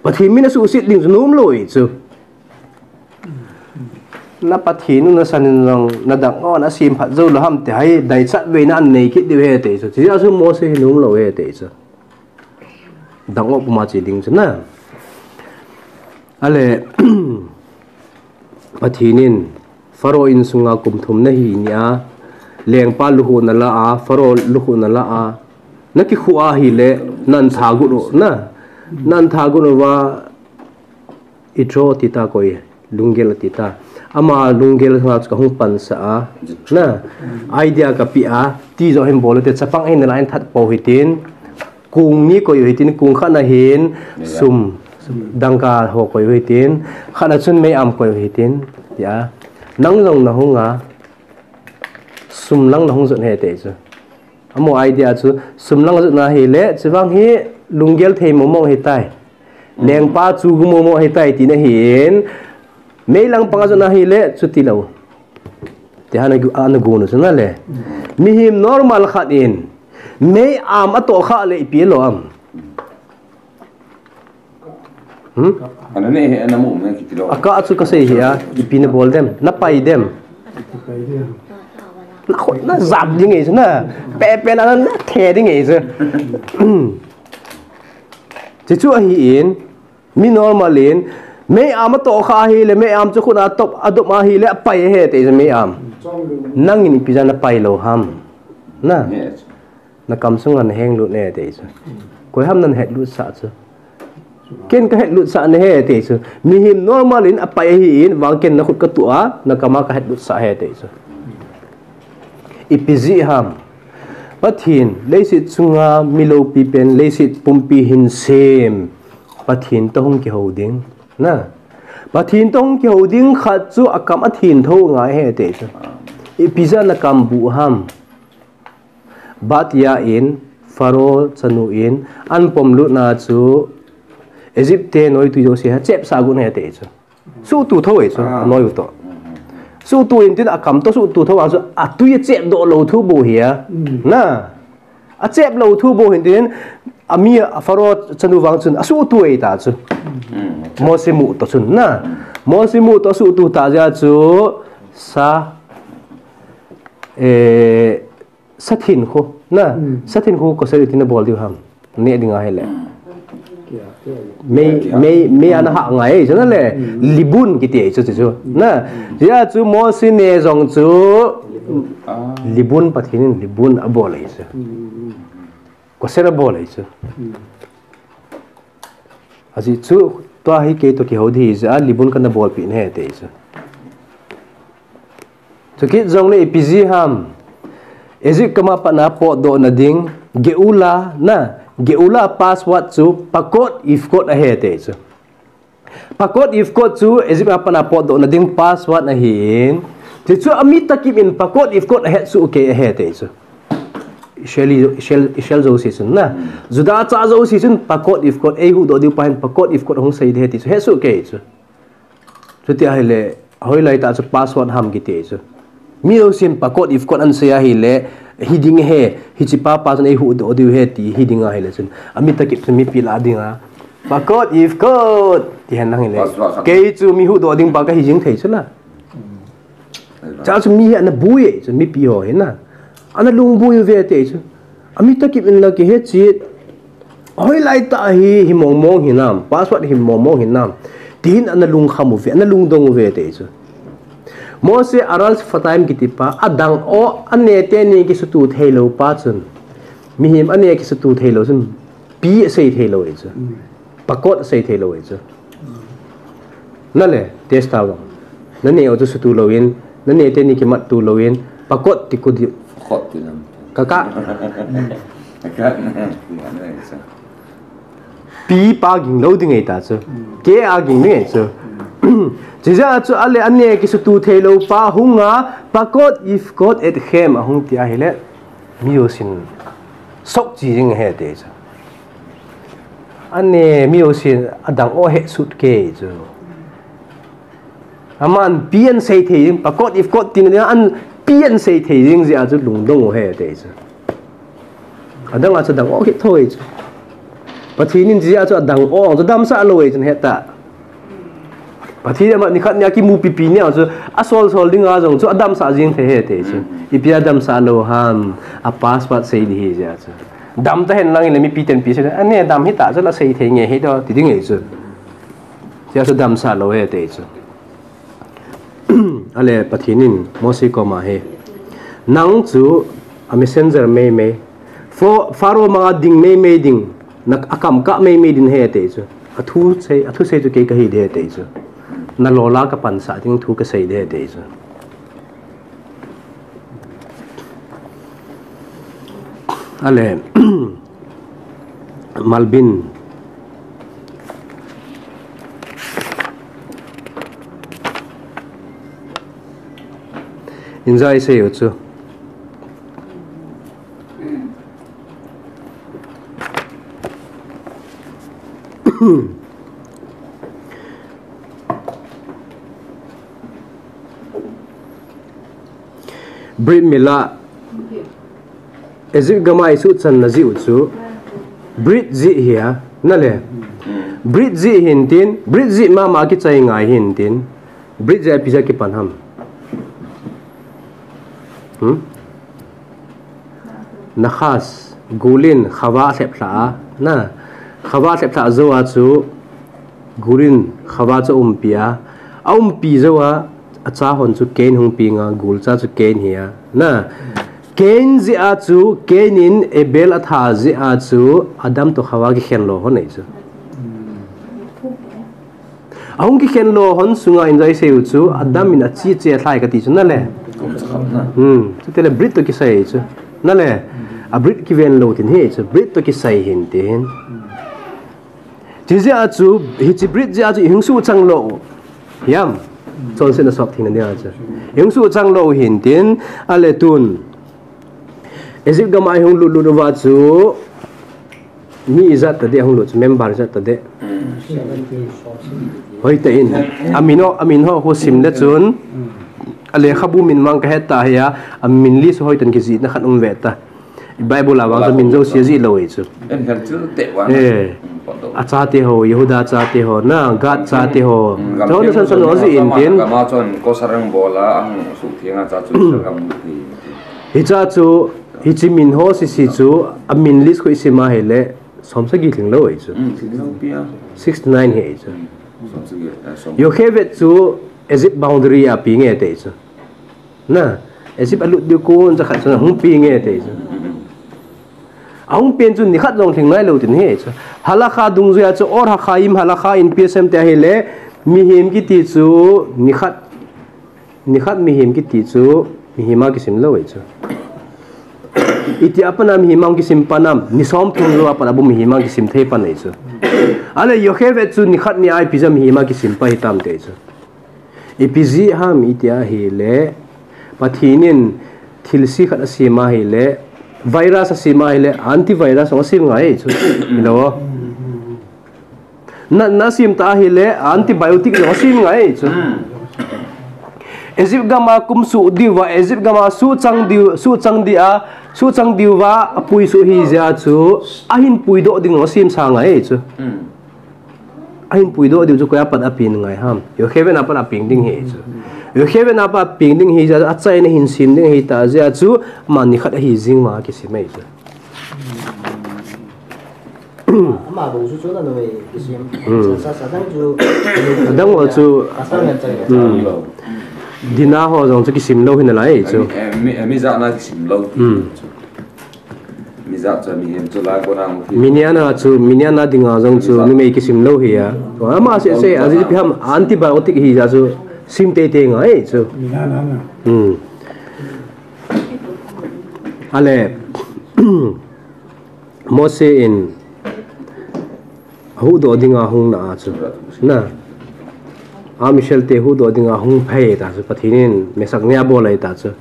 Pathen min asuhset ding chu nom lou e chu. Na Pathen u nasan in jong, nadang o nasem phat jou lou ham ti hai, daichat veina anei kit diu ahi ti chu. Chujeh a chu Moshe hi nom lou ahi ti chu. Dang o puma che ding chu na. Ale, Pathen in, Pharaoh insunga kum thum nahi nia, lengpa lukhuh nala a, Pharaoh lukhuh nala a, nakikhuh ahile, nantha got u, na, nantha got uva, Yitro tita koi, lunggel tita. Ama lunggel nga chu kahung pansah a, na, idea kapeh a, ti jo hin bol u te, chapang hin nalai in that pou hitin, kong ni koi u hitin, kong khat na hin, sum, dangka ho koi u hitin, khat na chun mei-am koi u hitin, tia. Nang jong nahung a, sum lang nahung jot ahi ti chu. Amaho idea chu, sum lang jot na hile, chuvang hi lunggel thei momo ahitai. Lengpa chu gu momo ahitai tina hin, mei lang panga jot na hile, chuti lou. Ti hana gu, ana gu nu chu na le. Mihem normal khat in, mei-am atoh khah le ipi lou am. Hmm? Ana ne he ana mu me kiti lou. Akah chu kasei hi a, ipi nabol dem, napai dem. Nakhut najap ding e chu na. Pepe na, nathe ding e chu. Hmm. Chuchu ahin, mi normal in, mei-am atoh khah ahile, mei-am chu khut a top, adop ahile, apai ahi ti chu mei-am. Nangin ipi jeh a napai lou ham. Na. Yes. Nakam sunga naheng lut ne ti chu. Koi ham nahet lut sah chu. Ken kahet lut sah nahi ti chu. Mihem normal in apai ahin, vang ken nakhut katuh a, nakam a kahet lut sah ahi ti chu. Ipi jeh ham. Pathen, leiset chunga mi loupi pen, leiset pumpi hin sem. Pathen toh hung kihou ding. Na. Pathen toh hung kihou ding khat chu akam athen tho ngai ahi ti chu. Ipi jeh a nakam buh ham. Batia in, Pharaoh chanu in, an pom lut na chu, Egypt te noi tui jouse ha chepsah got ahi ti chu. Suhtu tho e chu, ah, noi u toh. Suhtu in tin akam toh suhtu tho a chu, atui achep doh lou thu bou hi a. Mm. Na. Achep lou thu bou hin tin, ami a Pharaoh chanu vang chun asuhtuh ei ta chu. Mose mu toh chun na. Mose mu toh asuhtuh ta jeh a chu sa, eh, sa thin khu na. Sa thin khu kosei tina bol diu ham. Ne ding ahile. Mei, mei, mei ana ha ngai chu na le. Libun kiti ei chu chu. Na. Jeh a chu Mose ne jong chu. Libun Pathen in libun abol ei chu. Kosei abol ei chu. Ajeh chu tua hi kei toh kihou ding hi jeh a libun kana bolpeh nahi ati chu. Chukit jongle ipi jeh ham. Egypt gam a pat a potdoh na ding, Geula na, Geula password chu Pekod Yevpekod ahi ati chu. Pekod Yevpekod chu Egypt a pat a potdoh na ding password ahin. Ti chu ami takip in Pekod Yevpekod ahet soh kei ahi ati chu. Israel, Israel, Israel jouse chun na. Juda cha jouse chun Pekod Yevpekod, eihuhdoh diu pa hin Pekod Yevpekod ahung sei ding ahi ti chu. He soh kei chu. Chuti ahile, hoilai tah chu password ham kiti chu. Mi jousen Pekod Yevpekod ana sei ahile, hiding ahi, hiche pa pa chun eihuhdoh diu ahi ti hiding ahile chun. Ami takip chun mipi lah dinga. Pekod Yevpekod. Ti hen lang hile. Kei chu mi huhdoh ding pa kahi jing thei chu la. Cha chu mi hi ana bui ei chu, mipi ho hi na. Ana lungbui uve ati chu. Ami takip in la kihe chit. Hoilai tah hi, hi mong mong hinam, password hi mong mong hinam. Tin ana lungkham uve, ana lungdong uve ati chu. Mose Aral Sefataim kiti pa, adang o, ane teni kisutuh thei lou pa chun. Mihem ane kisutuh thei lou chun. Pi asei thei lou ei chu. Pekod asei thei lou ei chu. Na le, test ta vang. Nane o chu sutuh louvin, nane teni kimattuh louvin, Pekod ti kit diu. Pekod ti lam. Kaka. Kaka. Pi pa ging lou ding ei ta chu. Ke a ging ding ei chu. Chijeh a chu ale ane kisutuh thei lou pa hunga, Pekod Yevpekod etchem ahung ti ahile. Mi jousen sok chi jing ahi ati chu. Ane mi jousen adang o he sut kei chu. Aman pi ana sei thei jing, Pekod Yevpekod tina ding a pi ana sei thei jing jeh a chu lungdong u ahi ati chu. Adang a chu adang o kit thou ei chu. Pathen in jeh a chu adang o chu damsah lou ei chu heta. Pathen ama nikhat nia kimupipi nia chu asol sol dinga jong chu adamsah jing thei ahi ati chu. Ipi a damsah lou ham, a password sei ding ahi jeh a chu. Dam ta hen lang le mipi ten pi sei, ane dam hita chu la sei thei nge hi doh, ti ding ei chu. Tia chu damsah lou ahi ati chu. Ale Pathen in Mose koma hi. Nang chu a messenger meimei. Pha-, Pharaoh manga ding meimei ding. Na a kam kah meimei ding ahi ati chu. Athu sei, athu sei chu kei kahi ding ahi ati chu. Na lol a kapansah ding thu kasei ding ahi ati chu. Ale, Malbin. Injai sei u chu. Brit Mila. Egypt gam a isuhchanna jeh u chu. Brit jeh hi a, na le. Brit jeh hin tin, Brit jeh mama kichai ngai hin tin. Brit jeh a ipi jeh a kipan ham. Hmm? Nakhas, gul in, khava lhep lha a, na. Khava lhep lha jou a chu, gul in, khava chu umpi a. A umpi jou a, acha hon chu Cain hung peng a, gul cha chu Cain hi a, na. Cain jeh a chu, Cain in Abel atha jeh a chu, Adam toh khava kikhen lou hon ei chu. Ahung kikhen lou hon sunga injai sei u chu, Adam in achi che lhai kati chu na le. Hmm, chutile Brit toh kisai chu. Na le, a Brit kiven lou tin hi chu, Brit toh kisai hin tin. Chijeh a chu, hiche Brit jeh a chu, ihung suhchang lou. Hiam, chonsetna sop thei na ding a chu. Ihung suhchang lou hin tin, ale tun. Egypt gam a ihung lut lut uva chu, mi ijat tadeh ahung lut chu, member ijat tadeh. Hoitah in, amin ho, amin ho khu sim le chun, alekhabu min vang kahet ta hi a, amin list hoitah in kijihna khat um ve ta. Bible a vang chu min jouse ajih lou ahi chu. En hel chil te wa. Eh. Achate ho, Yehuda chate ho, na, Gad chate ho. Chon san san ajih in tin. Gama chon ko sarang bola ang su thiang a cha chu sarang mu ti. Hicha chu, hiche min ho sisi chu, amin list khu isim a ahile, som sagi lhing lou ahi chu. Sixty nine hi ahi chu. Yocheved chu Egypt boundary a pe nge ti chu. Na, Egypt alut diu kon cha khat chu ahung pe nge ti chu. Ahung pen chu nikhat jong lhing nailou tin ahi chu. Halakha dungjuia chu Or HaChaim Halakha in pe sem ti ahile, mihem kiti chu nikhat, nikhat mihem kiti chu mihem a kisim lou ahi chu. Iti a pat a mihem a kisim pan am, ni som thum jou a pat a bou mihem a kisim thei pan ahi chu. Ahile Yocheved chu nikhat ni a ipi jeh a mihem a kisim pa hitam ti chu. Ipi jeh ham iti ahile, Pathen in thilse khat asem ahile, virus asem ahile, antivirus jong asem ngai chu. Hilou. Na, na sem ta ahile, antibiotic jong asem ngai chu. Egypt gam a kum suh diu va, Egypt gam a suhchang diu, suhchang dia, suhchang diu va, apui suh ahi jeh chu, ahin puidoh ding jong asem sa ngai chu. Ahin puidoh diu chu koi a pat a peng ngai ham. Yocheved a pat a peng ding ahi chu. Yocheved a pat a peng ding ahi jeh a, achaina hin sem ding ahi ta jeh a chu, ama nikhat ahi jing ma kisim ahi chu. Ama bou chu chu na noi kisim. Sa, sa, sa dang chu. Adang ho chu. Asa ngan chang. Dina ho jong chu kisim lou hi nalai chu. Mi, mi, mi jat na kisim lou. Mi jat chu mihem chu lai kona mu. Minyan a chu, minyan a dinga jong chu numei kisim lou hi a. Ama seh seh, ajeh ipi ham antibiotic ahi jeh a chu sim teitei ngai chu. Ahile, Mose in ahuhdoh dinga hung na a chu. Na. Am Israel te huhdoh dinga hung phei ta chu. Pathen in Meshach ni abol ahi ta chu.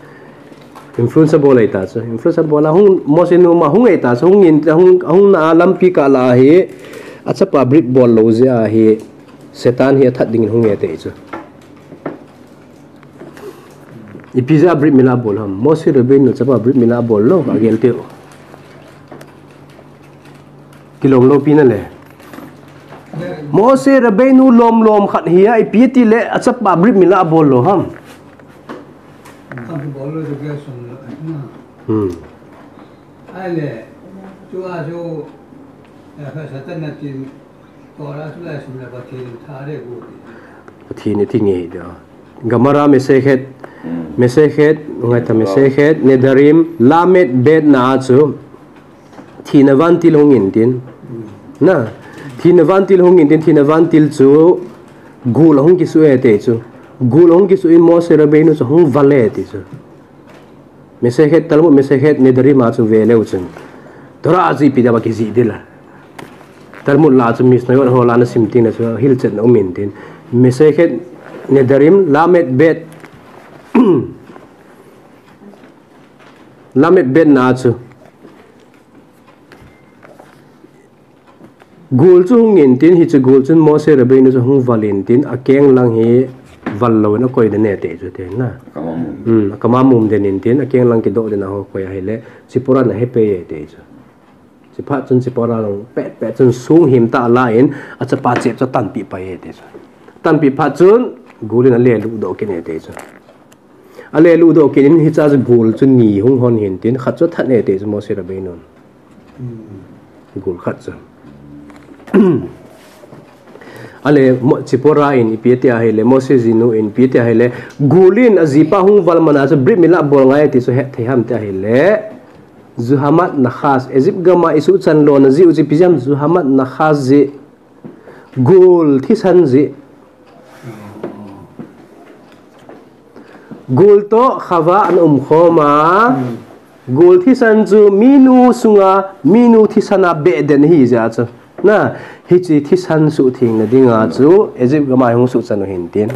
Influence abol ahi ta chu. Influence abol a hung Mose numa hung ahi ta chu. Hung in, hung, hung na a lampi kah lah a hi achapa brit bol lou jeh a hi Satan hi athat dingin hung e ti chu. Ipi jeh a brit mila abol ham? Moshe Rabbeinu chapa brit mila abol lou, agel teu. Kilom lou pi na le. Moshe Rabbeinu lom lom khat hi a, ipi ti le achapa brit mila abol lou ham? Abol lou, abol lou, na. Hmm. Ahile, chu a chu, eh, Satan na tin, Pathen in thi nge hi dia. Gemara Masekhet, Masekhet, ngai ta Masekhet, Nedarim, Lamed Bet na a chu, thina vantil hung in tin. Na, thina vantil hung in tin, thina vantil chu, gul hung kisu e te chu. Gul hung kisu in Moshe Rabbeinu chu hung val e ti chu. Masekhet, Talmud Masekhet Nedarim a chu ve leu chun. Torah a chu ipi dia ba kijih ding la. Talmud la chu Mishnayot ho la na sim ting na chu hilchetna um in tin. Masekhet Nedarim Lamed Bet. Lamed Bet na chu. Gul chu hung in tin, hiche gul chun Moshe Rabbeinu chu hung val in tin, akeng lang hi val lou in akoi den e te chu te na. Akam a mum. Hmm, akam a mum den in tin, akeng lang kidoh den a ho koi ahile, Tzipora na he pei e te chu. Chuphat chun Tzipora lang pet pet chun song him tah la in, achapa chep chu atanpeh pai e te chu. Tanpeh phat chun, gul in ale ludoh kit e te chu. Ale ludoh kit in hiche chu gul chu ni hung hon hin tin, khat chu athat e te chu Moshe Rabbeinu. Gul khat chu. Ale Mo-, Tzipora in ipi ati ahile, Moshe jinu in ipi ati ahile, gul in ajipa hung val man a chu brit mila bol ngai ti chu het thei ham ti ahile, Zuhamat Nakhas, Egypt gam a isuhchan lona jeh u chu ipi jeh ham Zuhamat Nakhas jeh, gul thisan jeh. Gul toh Chava ana umkhom a. Hmm. Gul thisan chu minu sunga, minu thisan a beh den ahi jeh a chu. Na, hiche thisan suhthengna dinga chu, Egypt gam a hung suhchan u hin tin.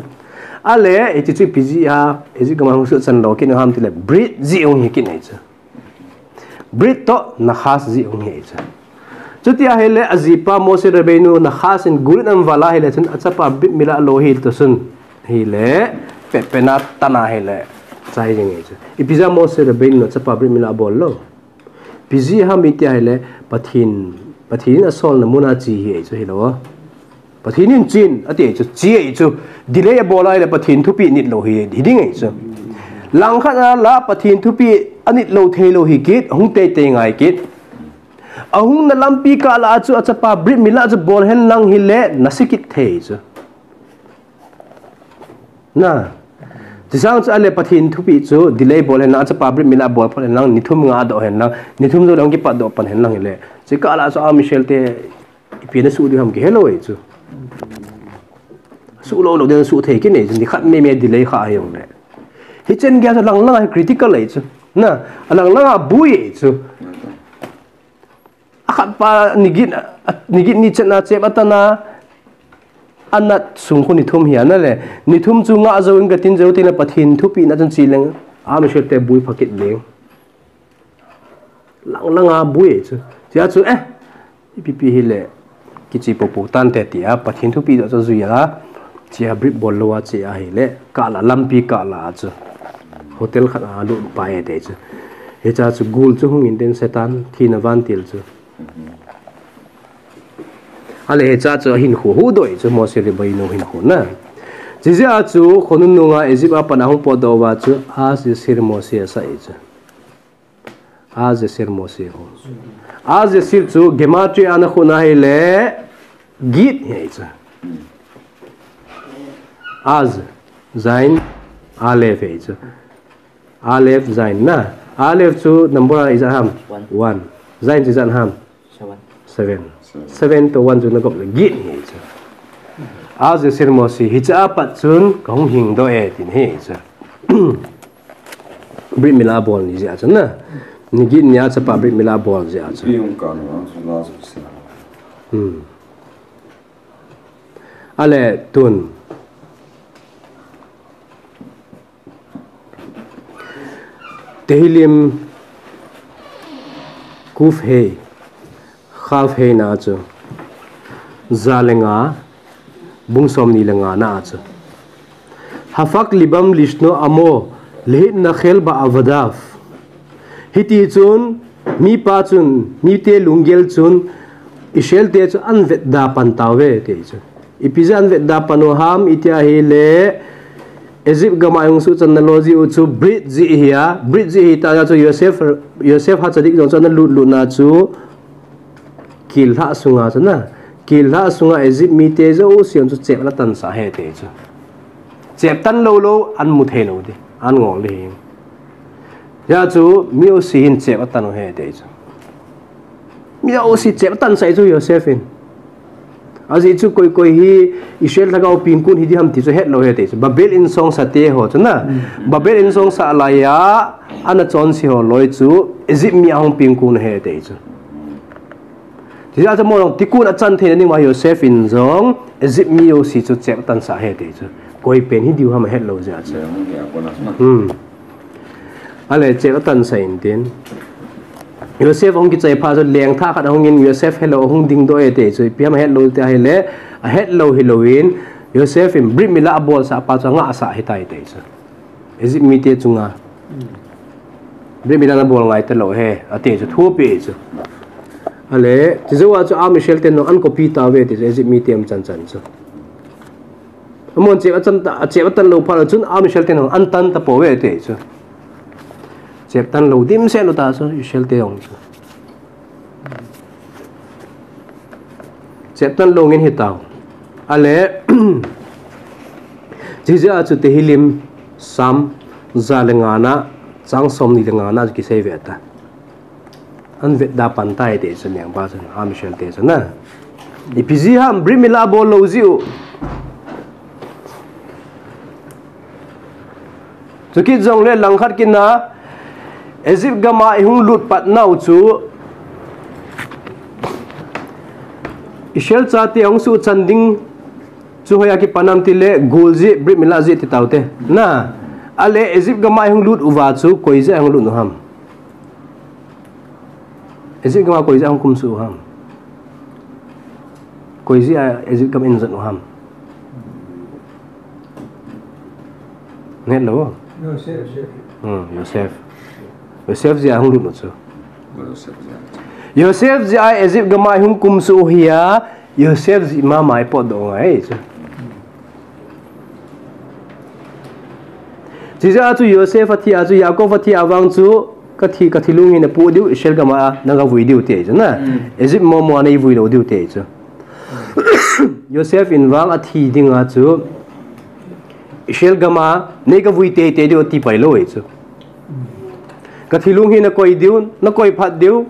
Ale, hiche chu ipi jeh a, Egypt gam a hung suhchan lo kit u ham tile, brit jeh hung hi kit ahi chu. Brit toh Nakhas jeh hung hi chu. Chuti ahile ajipa Moshe Rabbeinu Nakhas in gul in aval ahile chun achapa brit mila lo hi toh chun hile pet pet na tan ahile chai jing hi chu. Ipi jeh a Moshe Rabbeinu achapa brit mila abol lou? Ipi jeh ham iti ahile, Pathen, Pathen in asolna mun a che ahi chu hilou. Pathen in chen, ati chu, che ahi chu. Delay abol ahile Pathen thupeh nit lou hi, hiding ahi chu. Langkhat a la Pathen thupeh anit lou thei lou hi kit, hung teitei ngai kit. Ahungna lampi kah lah a chu achapa Brit Milah chu bol hen lang hile, nase kit thei chu. Na. Chusang chu ahile Pathen thupeh chu delay bol hen lang, achapa Brit Milah bol phot hen lang, ni thum nga doh hen lang, ni thum jou le hung kipat doh pan hen lang hile. Chukah lah a chu Am Israel te ipi nasuh diu ham kihe lou ahi chu. Suh lou lou ding suh thei kit ahi chu, ni khat mei mei delay kha ahi jongle. Hichen gei a chu lang lang a hi critical ahi chu. Na, alang lang a bui ahi chu. Akhat pa ni get, ni get ni chetna chep atan a, anat sung khu ni thum hi ana le. Ni thum chu nga jou in katin jou tin a Pathen thupeh na chun che leng, Am Israel te bui pha kit leng. Lang lang a bui chu. Tia chu, eh, ipi pi hile, kiche popo tante tia, Pathen thupeh joh chu jui a, che a Brit bol lou a che ahile, kah lah, lampi kah lah a chu. Hotel khat a lut pai e te chu. Hicha chu gul chu hung in tin Satan, thina vantil chu. Ahile hicha chu ahinkho huhdoh ahi chu Moshe Rabbeinu hinkho na. Chujeh a chu khonung nunga Egypt a pat a hung potdoh uva chu Az Yashir Moshe asah ahi chu. Az Yashir Moshe ho. Az Yashir chu gematria a na khun ahile git ahi chu. Az, Zain, Aleph ahi chu. Aleph, Zain na. Aleph chu number a ijat ham? One. One. Zain chu ijat ham? Seven. Seven. Seven. Seven to one chu na gop le git ahi chu. Az Yashir Moshe hicha a pat chun kahung hingdoh e tin ahi chu. Brit Milah bol ni jeh a chu na. Ni get ni a chapa Brit Milah bol jeh a chu. Pi hung kan vang chu la chu se. Hmm. Ahile tun. Tehillim Kuf Hei, Kaf Hei na chu. Ja le nga, bung som ni le nga na chu. Hafak libam lishno amo, lehit nakhel ba avadav. Hiti chun, mipa chun, mite lunggel chun, Israel te chu an vetda pan tauve, ti chu. Ipi jeh a an vetda pan u ham, iti ahile, Egypt gam a hung suhchanna lou jeh u chu, brit jeh hi a, brit jeh hi ta chu Yosef, Yosef HaTzadik jong chu ana lut lut na chu, Kil lhah sunga chu na. Kil lhah sunga Egypt mite jouse chu chep ana tansah ahi ti chu. Chep tan lou lou, an mu thei lou ti. An ngol di hi. Hijeh chun mi jouse hin chep atan u ahi ti chu. Mi jouse chep atansah ahi chu Yosef in. Ajeh chu koi koi hi Israel lhagao pengkun hi di ham ti chu het lou ahi ti chu. Babel in songsah te ho chu na. Babel in songsah laiya, ana chonse ho loi chu Egypt mi ahung pengkun ahi ti chu. Hijeh chun mo jong tikkun achan theina ding uva Yosef in jong Egypt mi jouse chu chep atansah ahi ti chu. Koi pen hi diu ham ahet lou jeh chun. Hmm. Ahile chep atansah in tin. Yosef ahung kichai phat chun lengthah khat ahung in Yosef helou ahung dingdoh e ti chu. Ipi ham ahet lou ti ahile ahet lou hilou in Yosef in brit milah abolsah pa chu angahsah ahitai ti chu. Egypt mite chunga. Brit milah nabol ngai talou ahi, ati chu, thu ape chu. Ahile, chujou a chu Am Israel ten jong an copy tauve ti chu, Egypt mite um chan chan chu. Amahon chep atan ta, chep atan lou phat chun Am Israel ten jong an tan tapouve ti chu. Chep tan lou dimset lou ta chu, Israel te jong chu. Chep tan lou ngin hitau. Ahile, hijeh a chu Tehillim, Psalm, ja le nga na, chang som ni le nga na chu kisei ve ta. An vetda pan tai ti chu neng ba chun, Am Israel te chu na. Ipi jeh ham, brit milah bol lou jeh u. Chukit jongle langkhat kit na, Egypt gam a ihung lut pat nau chu, Israel chate ahung suhchan ding chu hoiya kipan ham tile, gul jeh, brit milah jeh ti taute. Na, ahile Egypt gam a ihung lut uva chu, koi jeh a ihung lut u ham. Egypt gam a koi jeh a hung kumsuh u ham. Koi jeh a Egypt gam in jot u ham. Nahet lou. Yosef. Hmm, Yosef. Yosef jeh a hung lut u chu. Joseph jeh a Egypt gam a ihung kumsuh u hi a, Joseph jeh mama ipotdoh ngai chu. Chijeh a chu Joseph athi a chu, Jacob athi a vang chu, kathi, kathi lung hi napoh diu, Israel gam a nagavui diu ti chu na. Egypt momo a neivui lou diu ti chu. Joseph in vang athi ding a chu, Israel gam a neigavui teitei diu ati pai lou chu. Kathi lung hi nakoi diu, nakoi phat diu,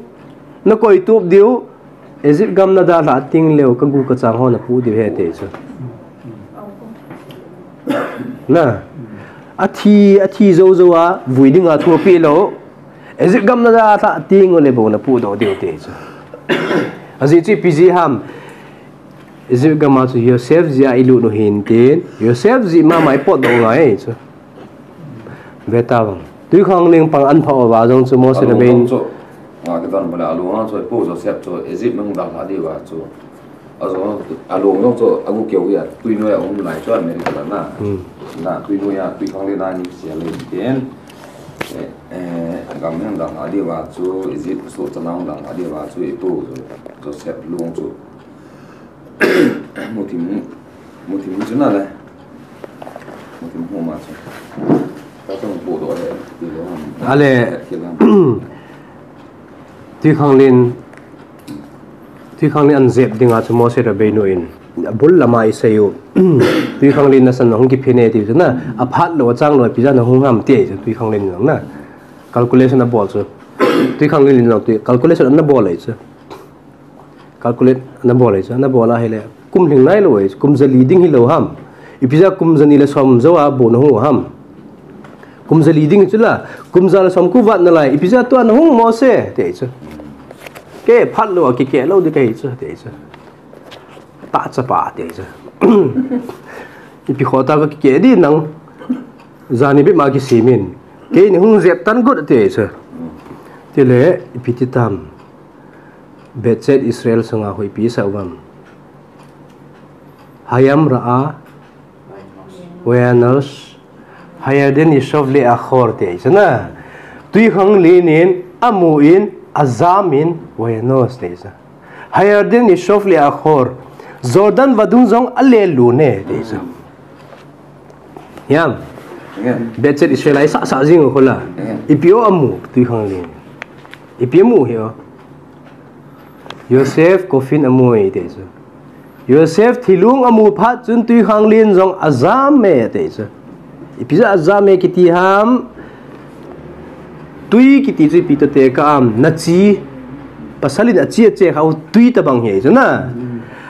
nakoi tup diu, Egypt gam nadalhah teng leu, kagu kachang ho napoh diu ahi ti chu. Na, athi, athi jou jou a, vui ding a thupeh lou, Egypt gam nadalhah teng uleh bou napohdoh diu ti chu. Ajeh chu ipi jeh ham, Egypt gam a chu Joseph jeh a ilut u hin tin, Joseph jeh mama ipotdoh ngai chu. Ve tavang. Twikhanglen pang an phah uva jong chu Mose le Aaron chu, a, kidon bole Aaron chu, ipu Joseph chu Egypt nung dalha diu va chu. Ajong Aaron jong chu agu keu a, twi noi a um lai chu America la na. Na, twi noi a, twikhanglen a ni sia le tin. Eh, eh, gam nung dalha diu va chu, Egypt suhchan a dalha diu va chu, ipu Joseph lung chu. Muthim, muthim chu na le. Muthim hu ma chu. Ka tong pu do le, ti lo ham. Ale. Ki lam. Twikhanglen, twikhanglen an jep ding a chu Mose Rabbeinu in, abul lam a isei u. Twikhanglen nasan hung kiphe ne ti chu na. Aphat lou, achang lou, ipi jeh a nahung ham ti chu twikhanglen jong na. Calculation abol chu. Twikhanglen jong twi, calculation ana bol e chu. Calculate ana bol e chu, ana bol a hile, kum lhing nailou e, kum jali ding hilou ham. Ipi jeh a kum jani le som jou a bou nahung u ham. Kum jali ding chu la, kum ja le som khu vat nalai, ipi jeh a tua nahung Mose, ti chu. Kei phat lou a kikeh lou ding kahi chu, ti chu. Ta chapa, ti chu. Ipi khoh ta kakikeh ding nang. Jani bep ma kisem in. Keini hung jep tan got, ti chu. Tile, ipi ti tam. Beit Yisrael sunga hoipi sa uvam. Hayam ra'a vayanosh, hayarden yishov le'achor ti chu na. Twikhanglen in amu in, ajam in, vayanosh ti chu. Hayarden yishov le'achor, Jordan vadung jong alelun e ti chu. Hiam. Beit Yisrael a isah sah jing u khu la. Ipi o amu, twikhanglen. Ipi amu hi o. Joseph coffin amu e ti chu. Joseph thilung amu phat chun twikhanglen jong ajam e ti chu. Ipi jeh a ajam e kiti ham. Twi kiti chu ipi toh te ka am, nachi, pasal in achi ache kha u twi tabang hi chu na.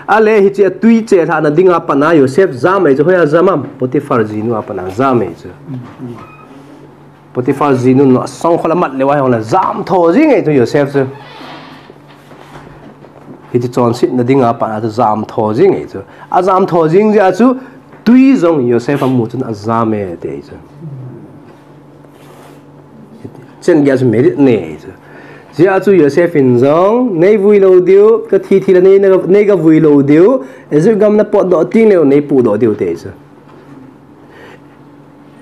Ale hiche atwi chelhah na ding a pat a Joseph jam e chu, hoi a jam am, Potiphar jinu a pat a jam e chu. Potiphar jinu in asangkhol amat leu a hung le jam tho jing e chu Joseph chu. Hiche chonsetna ding a pat a chu jam tho jing e chu. Ajam tho jing jeh a chu twi jong Joseph amu chun ajam e ti chu. Chen gei a chu merit nei chu. Jeh a chu Joseph in jong, nei vui lou diu, kathi thi le nei, nei, nei gavui lou diu, Egypt gam napotdoh teng leu nei pohdoh diu ti chu.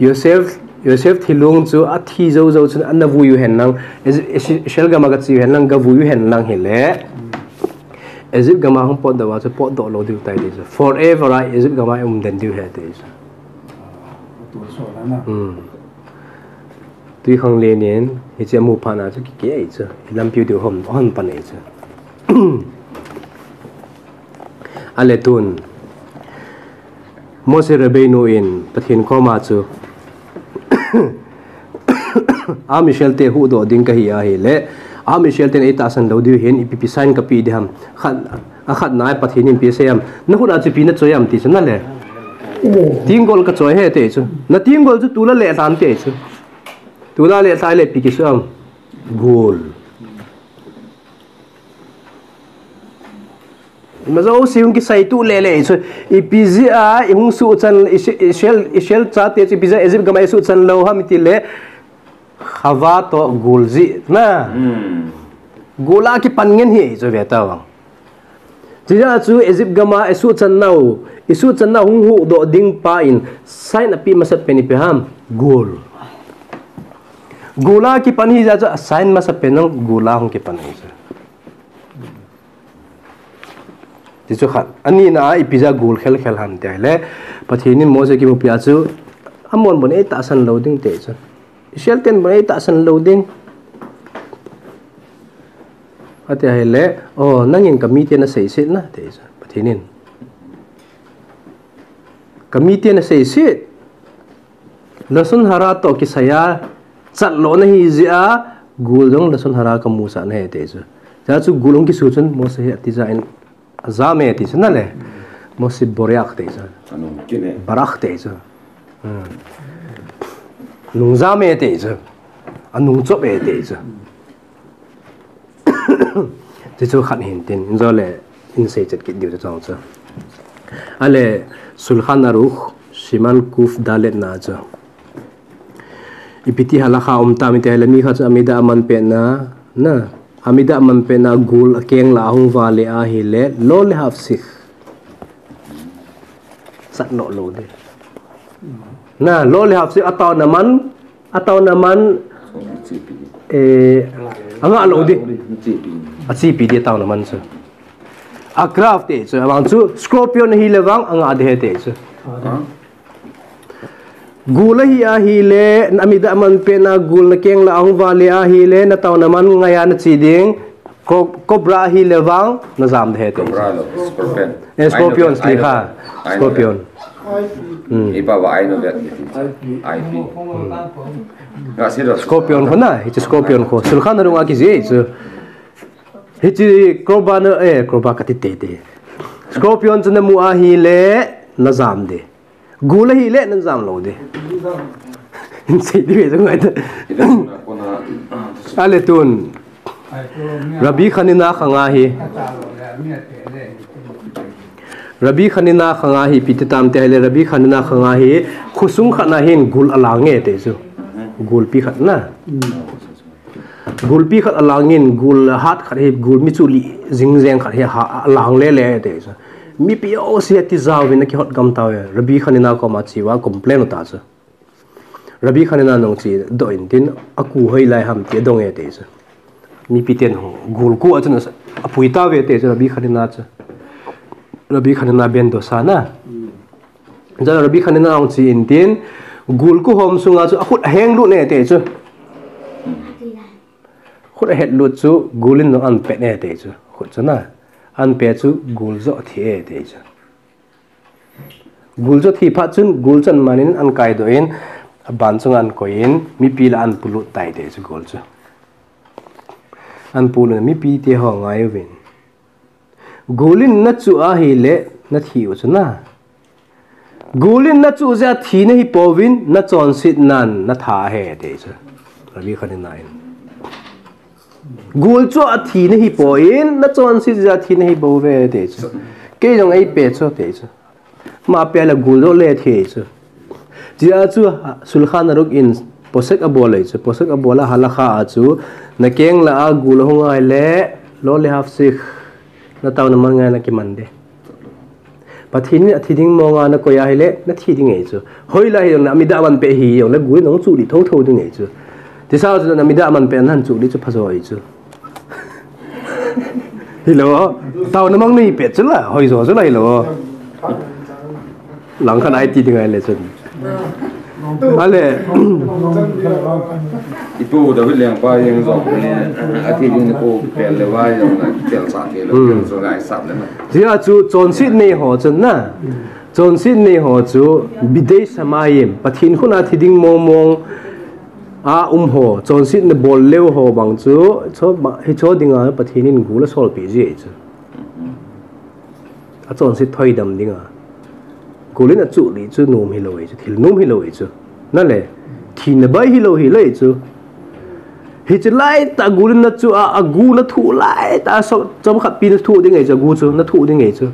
Joseph, Joseph thilung chu athi jou jou chun ana vui u hen lang, Is-, Is-, Israel gam a gache u hen lang, gavui u hen lang hile. Egypt gam a hung potdoh uva chu potdoh lou diu tai ti chu. Forever a Egypt gam a um den diu ahi ti chu. Hmm. Twikhanglen in, hiche amu phat na chu kikeh e chu. Ilampiu diu hom, hom pan e chu. Ale tun. Mose Rabbeinu in Pathen koma chu, Am Israel te huhdoh ding kahi ahile, Am Israel ten eitahsan lou diu hin, ipi ipi sign kapeh ding ham. Khat, akhatna a Pathen in ipi asei ham. Nakhut a chu ipi nachoi ham ti chu na le. Tenggol kachoi ahi ti chu. Natenggol chu tol a lelhan ti chu. Tol a lelhan le ipi kisu ham. Gol. Ima jouse hung kisaituh lele chu, ipi jeh a ihung suhchan, Is-, Israel, Israel chate chu ipi jeh a Egypt gam a isuhchan lou ham itile, Chava toh gol jeh na. Hmm. Gol a kipan ngen ahi chu ve tavang. Chujeh a chu Egypt gam a isuhchan nau, isuhchan nau hung huhdoh ding pa in sign apeh masat pen ipi ham, gol. Gul a kipan hi jeh chu a sign masapen jong gul a hung kipan ahi chu. Ti chu khat. Anina a ipi jeh a gul khel khel ham ti ahile, Pathen in Mose kimupi a chu, Amon bon eitahsan lou ding ti chu. Israel ten bon eitahsan lou ding. Ati ahile, o, nangin kamite naseiset na ti chu. Pathen in. Kamite naseiset. Lashon hara toh kisai a chat lou nahi jeh a, gul jong lashon hara kamusah nahi ti chu. Jeh chu gul hung kisu chun Mose hi atija in ajam e ti chu nale. Mose boreach ti chu. Anung kit e. Barach ti chu. Hmm. Nung jam e ti chu. Anung chop e ti chu. Ti chu khat hin tin, in jo le, in seichet kit diu chu chong chu. Ale, Shulchan Aruch, Siman Kuf Dalet na chu. Ipi ti halacha um tam iti ahile mi khat chu amidah aman petna, na, amidah aman petna gul akeng lah a hung vale ahile, lo lehafsik. Sat lo lo ding. Na, lo lehafsik ataona man, ataona man, eh, angah lou ding. Achepi ding ataona man chu. Akrav ti chu, avang chu, scorpion ahile vang, angah ding ahi ti chu. Gul ahi ahile, amidah aman petna gul nakeng lah a hung vale ahile, nataona man ngaiya nache ding, co-, cobra ahile vang, najam ding ahi ti chu. Cobra lo, scorpion. Eh, scorpion, slikha. Scorpion. Hmm. Ipa va aino vet. Ipi. Scorpion kho na, hiche scorpion kho. Shulchan Aruch a kijih chu. Hiche cobra na, eh, cobra kati tei tei. Scorpion chu namu ahile, najam ding. Gul ahile, najam lou ding. Hin sei ding ve chu ngai ta. Ale tun. Rabbi Hanina khanga hi. Rabbi Hanina khanga hi ipi ti tam ti ahile Rabbi Hanina khanga hi khosung khat na hin gul alang e ti chu. Gulpi khat na. Gulpi khat alangin gul hat khat hi gul mi chuli jing jeng khat hi ha, alang le le ti chu. Mipi jouse ati jauvin akihot gam tauve. Rabbi Hanina koma cheuva complain u ta chu. Rabbi Hanina nung chedoh in tin, aku hoilai ham ti adong e ti chu. Mipi ten hung gul ku a chun apui tauve ti chu Rabbi Hanina chu. Rabbi Hanina ben dosa na. Jana Rabbi Hanina ahung che in tin, gul ku hom sunga chu akhut aheng lut e ti chu. Khut ahet lut chu gul in jong an pet e ti chu. Khut chu na. An pet chu gul jo thi e ti chu. Gul chu thi phat chun gul chu anmanin an kaidoh in, aban chunga an koi in, mipi lah a an pulut tai ti chu gul chu. An pulut in mipi te ho ngai uvin. Gul in nachuh ahile, nathi u chu na. Gul in nachuh jeh a thi nahi pouvin, nachonsetnan natha ahi ti chu. Rabbi Hanina in. Gul chuh a thi nahi poi, nachonset jeh a thi nahi bouve ti chu. Kei jong eipe chu ti chu. Ama pe le gul jo le thi chu. Jeh chu Shulchan Aruch in posek abol e chu. Posek abol a halakha a chu. Nakeng lah a gul ahung ahile, lo lehafsik. Nataona man ngaiya nakiman ding. Pathen in athi ding monga nakoi ahile, nathi ding ahi chu. Hoilai hijongle, amidah aman pet hijongle, gul in nahung chuh lih thotho ding ahi chu. Tisau chu amidah aman pet nahin chuh lih chu phajo ahi chu. Hilou, taona mang nahi pet chu la, hoijo chu la hilou. Langkhat a iti ding ahile chun. Ale. Ipu David Lengpa jeng jong ni, athi ding ni ko pel le vai jong na, pel sa thei le, pel so ngai sap le na. Jeh chu chonset nei ho chun na. Chonset nei ho chu bidei shamayim, Pathen khut a thi ding mong mong a um ho, chonsetna bol leu ho bang chu, hicho dinga Pathen in gul asolpeh ji ahi chu. Achonset thoidam dinga. Gul in achuh lih chu nom hilou ahi chu, thil nom hilou ahi chu. Nale, thina bai hilou hilou ahi chu. Hiche laitah gul in nachuh a, agu nathuh laitah, chomkhat pi nathuh ding ahi chu, agu chu nathuh ding ahi chu.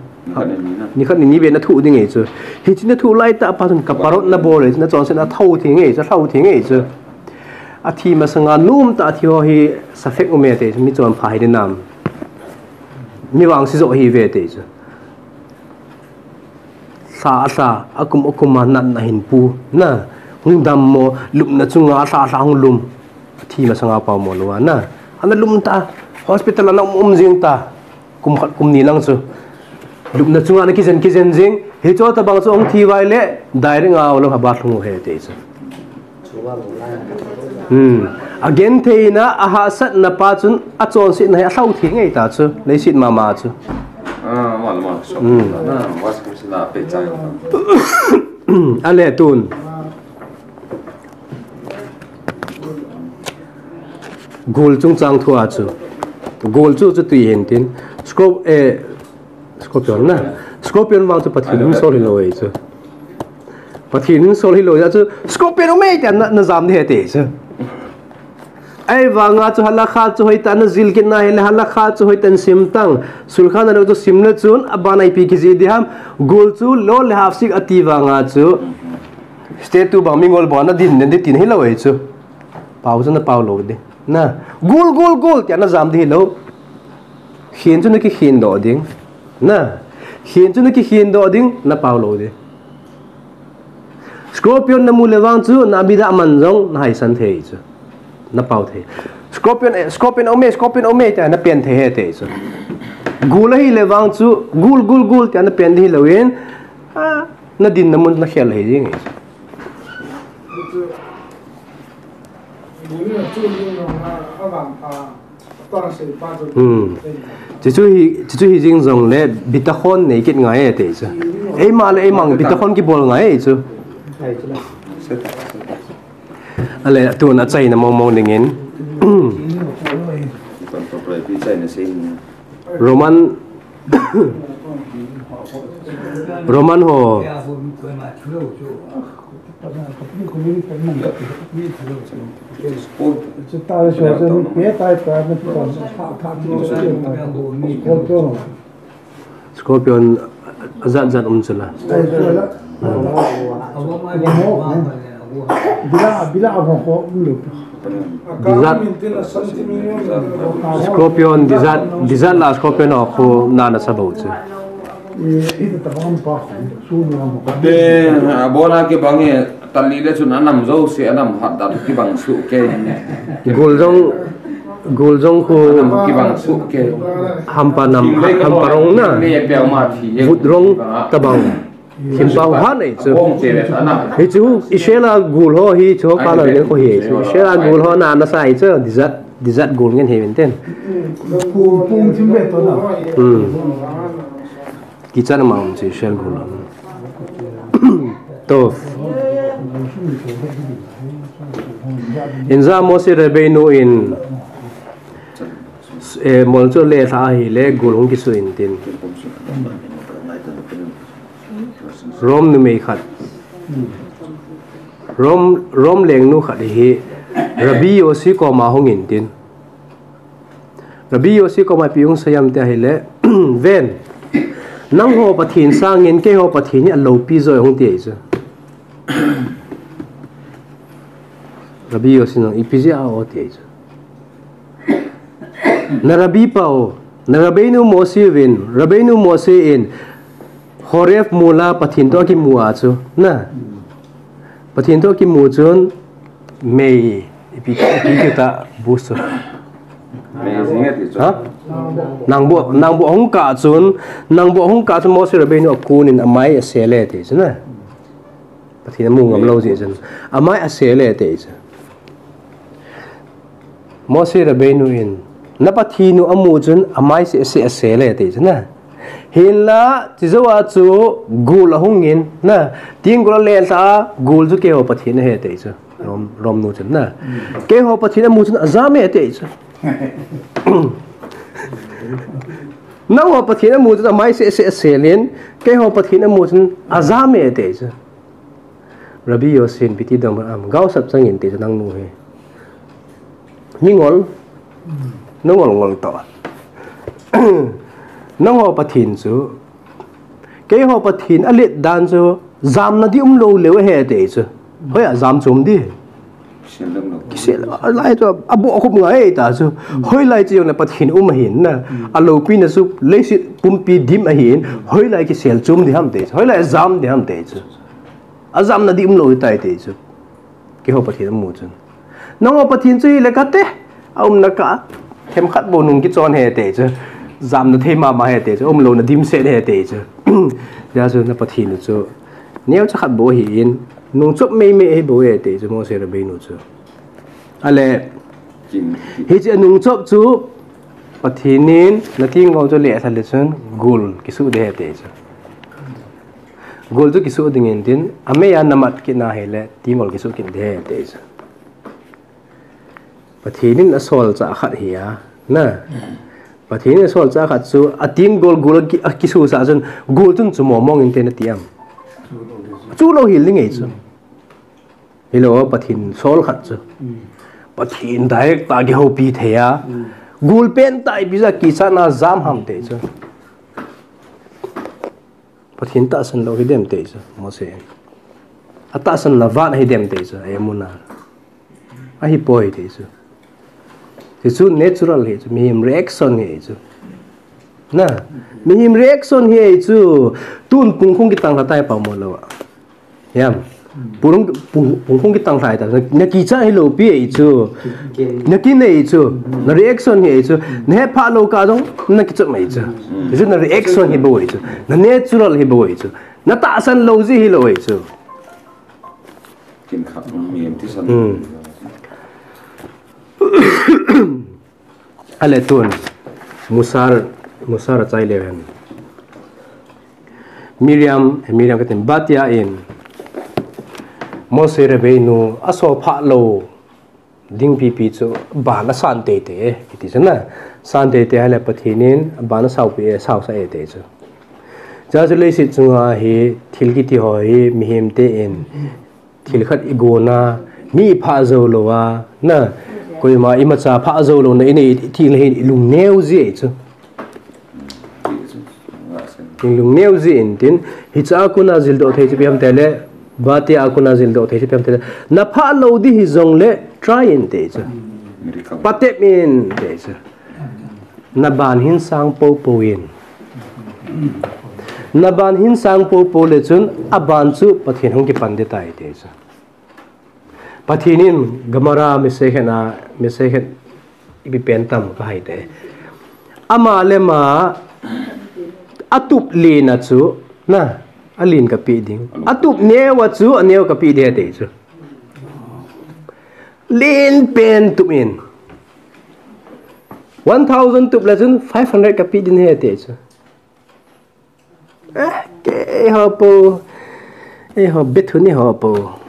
Nikhat ni ni beh nathuh ding ahi chu. Hiche nathuh laitah pa chun kaparot nabol ahi chu, nachonset a thou theng ahi chu, lhou theng ahi chu. Athi masanga nomtah athi ho hi safek um e ti chu, mi chonpha hi dinam. Mi vangse jo ahiuve ti chu. Lha alha, akum akum a natna ahin pu. Na, hung dammo, lupna chunga lha alha hung lum. Athi masanga pao mo lou a na. Ana lum ta. Hospital ana um, um jing ta. Kum khat kum ni lang chu. Lupna chunga ana kijen kijen jing. Hicho tabang chu ahung thi vai le direct a lou haba lhung u ahi ti chu. Hmm. Agentheina, ahahsatna pa chun achonsetna hi alhau thei ngai ta chu. Leiset mama chu. Ah, mal, mal. Hmm. Ah, was kum sina pe chang. Ale tun. Gul chungchang thu a chu. Gul chu chu tui hin tin. Scorp-, eh, scorpion na. Scorpion vang chu Pathen in sol hilou ahi chu. Pathen in sol hilou ahi chu. Scorpion um e tia na, na jam ding ahi ti chu. Ahivanga chu halakha chu hoitah in na jil kit na hile, halakha chu hoitah in sim tan. Sulkhan a lou chu sim le chun, aban a ipi kijih ding ham. Gul chu lo le hafsik ati vanga chu. Statue bang mingol bang a na din, na din tin hilou ahi chu. Pao chu na pao lou ding. Na, gul, gul, gul, tia na jam ding hilou. Khen chu na kikhen doh ding. Na, khen chu na kikhen doh ding, na pao lou ding. Scorpion na mu le vang chu, na abida man jong, na haisan thei chu. Na pao thei. Scorpion, eh, scorpion um e, scorpion um e, tia na pen thei ahi ti chu. Gul ahi le vang chu, gul, gul, gul, tia na pen ding hilou in, ah, na dinna mun na khel ahi ding ahi chu. Hmm. Chuchu hi, chuchu hi jing jongle, bitakhon nei kit ngai e ti chu. Eima le eima bitakhon kibol ngai e chu. Ale, tun achaina mong mong dingin. Roman, Roman ho. Scorpion ajat jat um chu la. Dijat, scorpion, dijat, dijat la scorpion ho khu na na sa bou chu. Te, a, bola kibang e, tali le chun anam jouse, anam hat dan kibang suh kei. Gul jong, gul jong khu anam kibang suh kei. Hampa nam, hampa rong na. Vut rong tabang. Thimpa ho hat nei chu. Hichu, Israel a gul ho hi chu ka la ngen ko hi chu. Israel a gul ho na na sa hi chu, dijat, dijat gul ngen hi min ten. Pung, pung thim ve to na. Hmm. Kichan ma um chu Israel gul ho. To. Inja Moshe Rabbeinu in, eh, mol chu le tha ahi le gul hung kisu in tin. Rom numei khat. Rom, Rom lengnu khat hi Rabbi Yossi koma hung in tin. Rabbi Yossi koma ipi hung sei em tia hile, ven. Nangho Pathen sangin keiho Pathen hi alopi jo hung ti ahi chu. Rabbi Yossi in ipi jeh a o ti ahi chu. Na Rabbi pa o, na Rabbeinu Moshe vin, Rabbeinu Moshe in Horeb mol a Pathen toh akimu a chu, na. Pathen toh akimu chun mei, ipi, ipi ti ta bu chu. Mei jing e ti chu. Ha? Nangbuh, nangbuh ahung kah chun, nangbuh ahung kah chun Moshe Rabbeinu akun in amai asel e ti chu, na. Pathen amu ngam lou jeh chun. Amai asel e ti chu. Moshe Rabbeinu in, na Pathen u amu chun amai seh seh asel e ti chu na. Hinla, chujou a chu gul ahung in, na, tenggol a le tha a, gul chu keiho Pathen ahi ti chu. Rom, Rom nu chun na. Keiho Pathen amu chun ajam e ti chu. Nangho Pathen amu chun amai seh seh asel in, keiho Pathen amu chun ajam e ti chu. Rabbi Yossi in ipi ti dong ham, gaosap chang in ti chu nangnu hi. Ni ngol, na ngol ngol to. Nangho Pathen chu, keiho Pathen alet dan chu, jamna di um lou leu ahi ti chu. Hoi a jam chom di. Kisel, lai chu, aboh khup ngai ta chu. Hoilai chu jong le Pathen um ahin na. Alopina chu, leiset pumpi dim ahin. Hoilai kisel chom di ham ti chu. Hoilai jam di ham ti chu. Ajamna di um lou tai ti chu. Keiho Pathen amu chun. Nangho Pathen chu hile kate, aumna kah a themkhat bou nung kichon ahi ti chu. Jamna thei mama ahi ti chu, umlouna dimset ahi ti chu. Hijeh chun na Pathen u chu neocha khat bou ahin, nungchop meimei ahi bou ahi ti chu, Moshe Rabbeinu chu. Ale, hiche anungchop chu, Pathen in na tenggol chu lelha le chun, gul kisuh ding ahi ti chu. Gul chu kisuh ding in tin, amei a namat kit na hile, tenggol kisuh kit ding ahi ti chu. Pathen in asolchah khat hi a, na. Pathen in asolchah khat chu, atenggol gul a ki-, akisuhsah chun, gul chun chu momong inte nati am. Chuh lou hel ding ahi chu. Hilou, Pathen sol khat chu. Pathen direct tah a kihoupi thei a. Gul pentah ipi jeh a kichatna jam ham ti chu. Pathen tahsan lou hidem ti chu, Moshe. Atahsan na vat hidem ti chu, a emuna. Ahipoi ti chu. Ti chu natural ahi chu, mihem reaction ahi chu. Na, mihem reaction ahi chu, tun pungkhung kitang lha tai pa mo lou a. Hiam. Pung, pung, pungkhung kitang lha tai, na, na kichat hilou pi ahi chu. Na kin ahi chu. Na reaction ahi chu. Na hephah lou kah jong, na kichop ahi chu. Ti chu na reaction hi bou ahi chu. Na natural hi bou ahi chu. Na tahsan lou jeh hilou ahi chu. Kin khat mihem thisan. Hmm. Ale tun, Musar, Musar achai leu hen. Miriam, eh, Miriam kati, Batia in, Moshe Rabbeinu, asophah lou ding pipi chu, ban asan teitei, eh, kiti chu na. San teitei ahile Pathen in, ban asaupi, eh, sausah e ti chu. Hijeh chun leiset chunga hi, thil kiti ho hi, mihem te in, thil khat i gon a, mi i phah jou lou a, na, koima imacha phah jou louna i nei thil hi i lungneo ji ahi chu. I lungneo ji in tin, hiche a kona jildoh thei chu ipi ham tile, Batia a kona jildoh thei chu ipi ham tile, na phah lou ding hijongle, try in ti chu. Miracle. Patep in ti chu. Na ban hin sang poupou in. Na ban hin sang poupou le chun, aban chu Pathen hung kipan ding tai ti chu. Pathen in Gemara Masechet a, Masechet ipi pen tam kahai te. Ama le ama atup len a chu, na, alen kapeh ding. Atup neo a chu, aneo kapeh ding ti chu. Len pen tup in. One thousand tup le chun five hundred kapeh ding ahi ti chu. Eh, keiho po. Eiho bethuni ho po.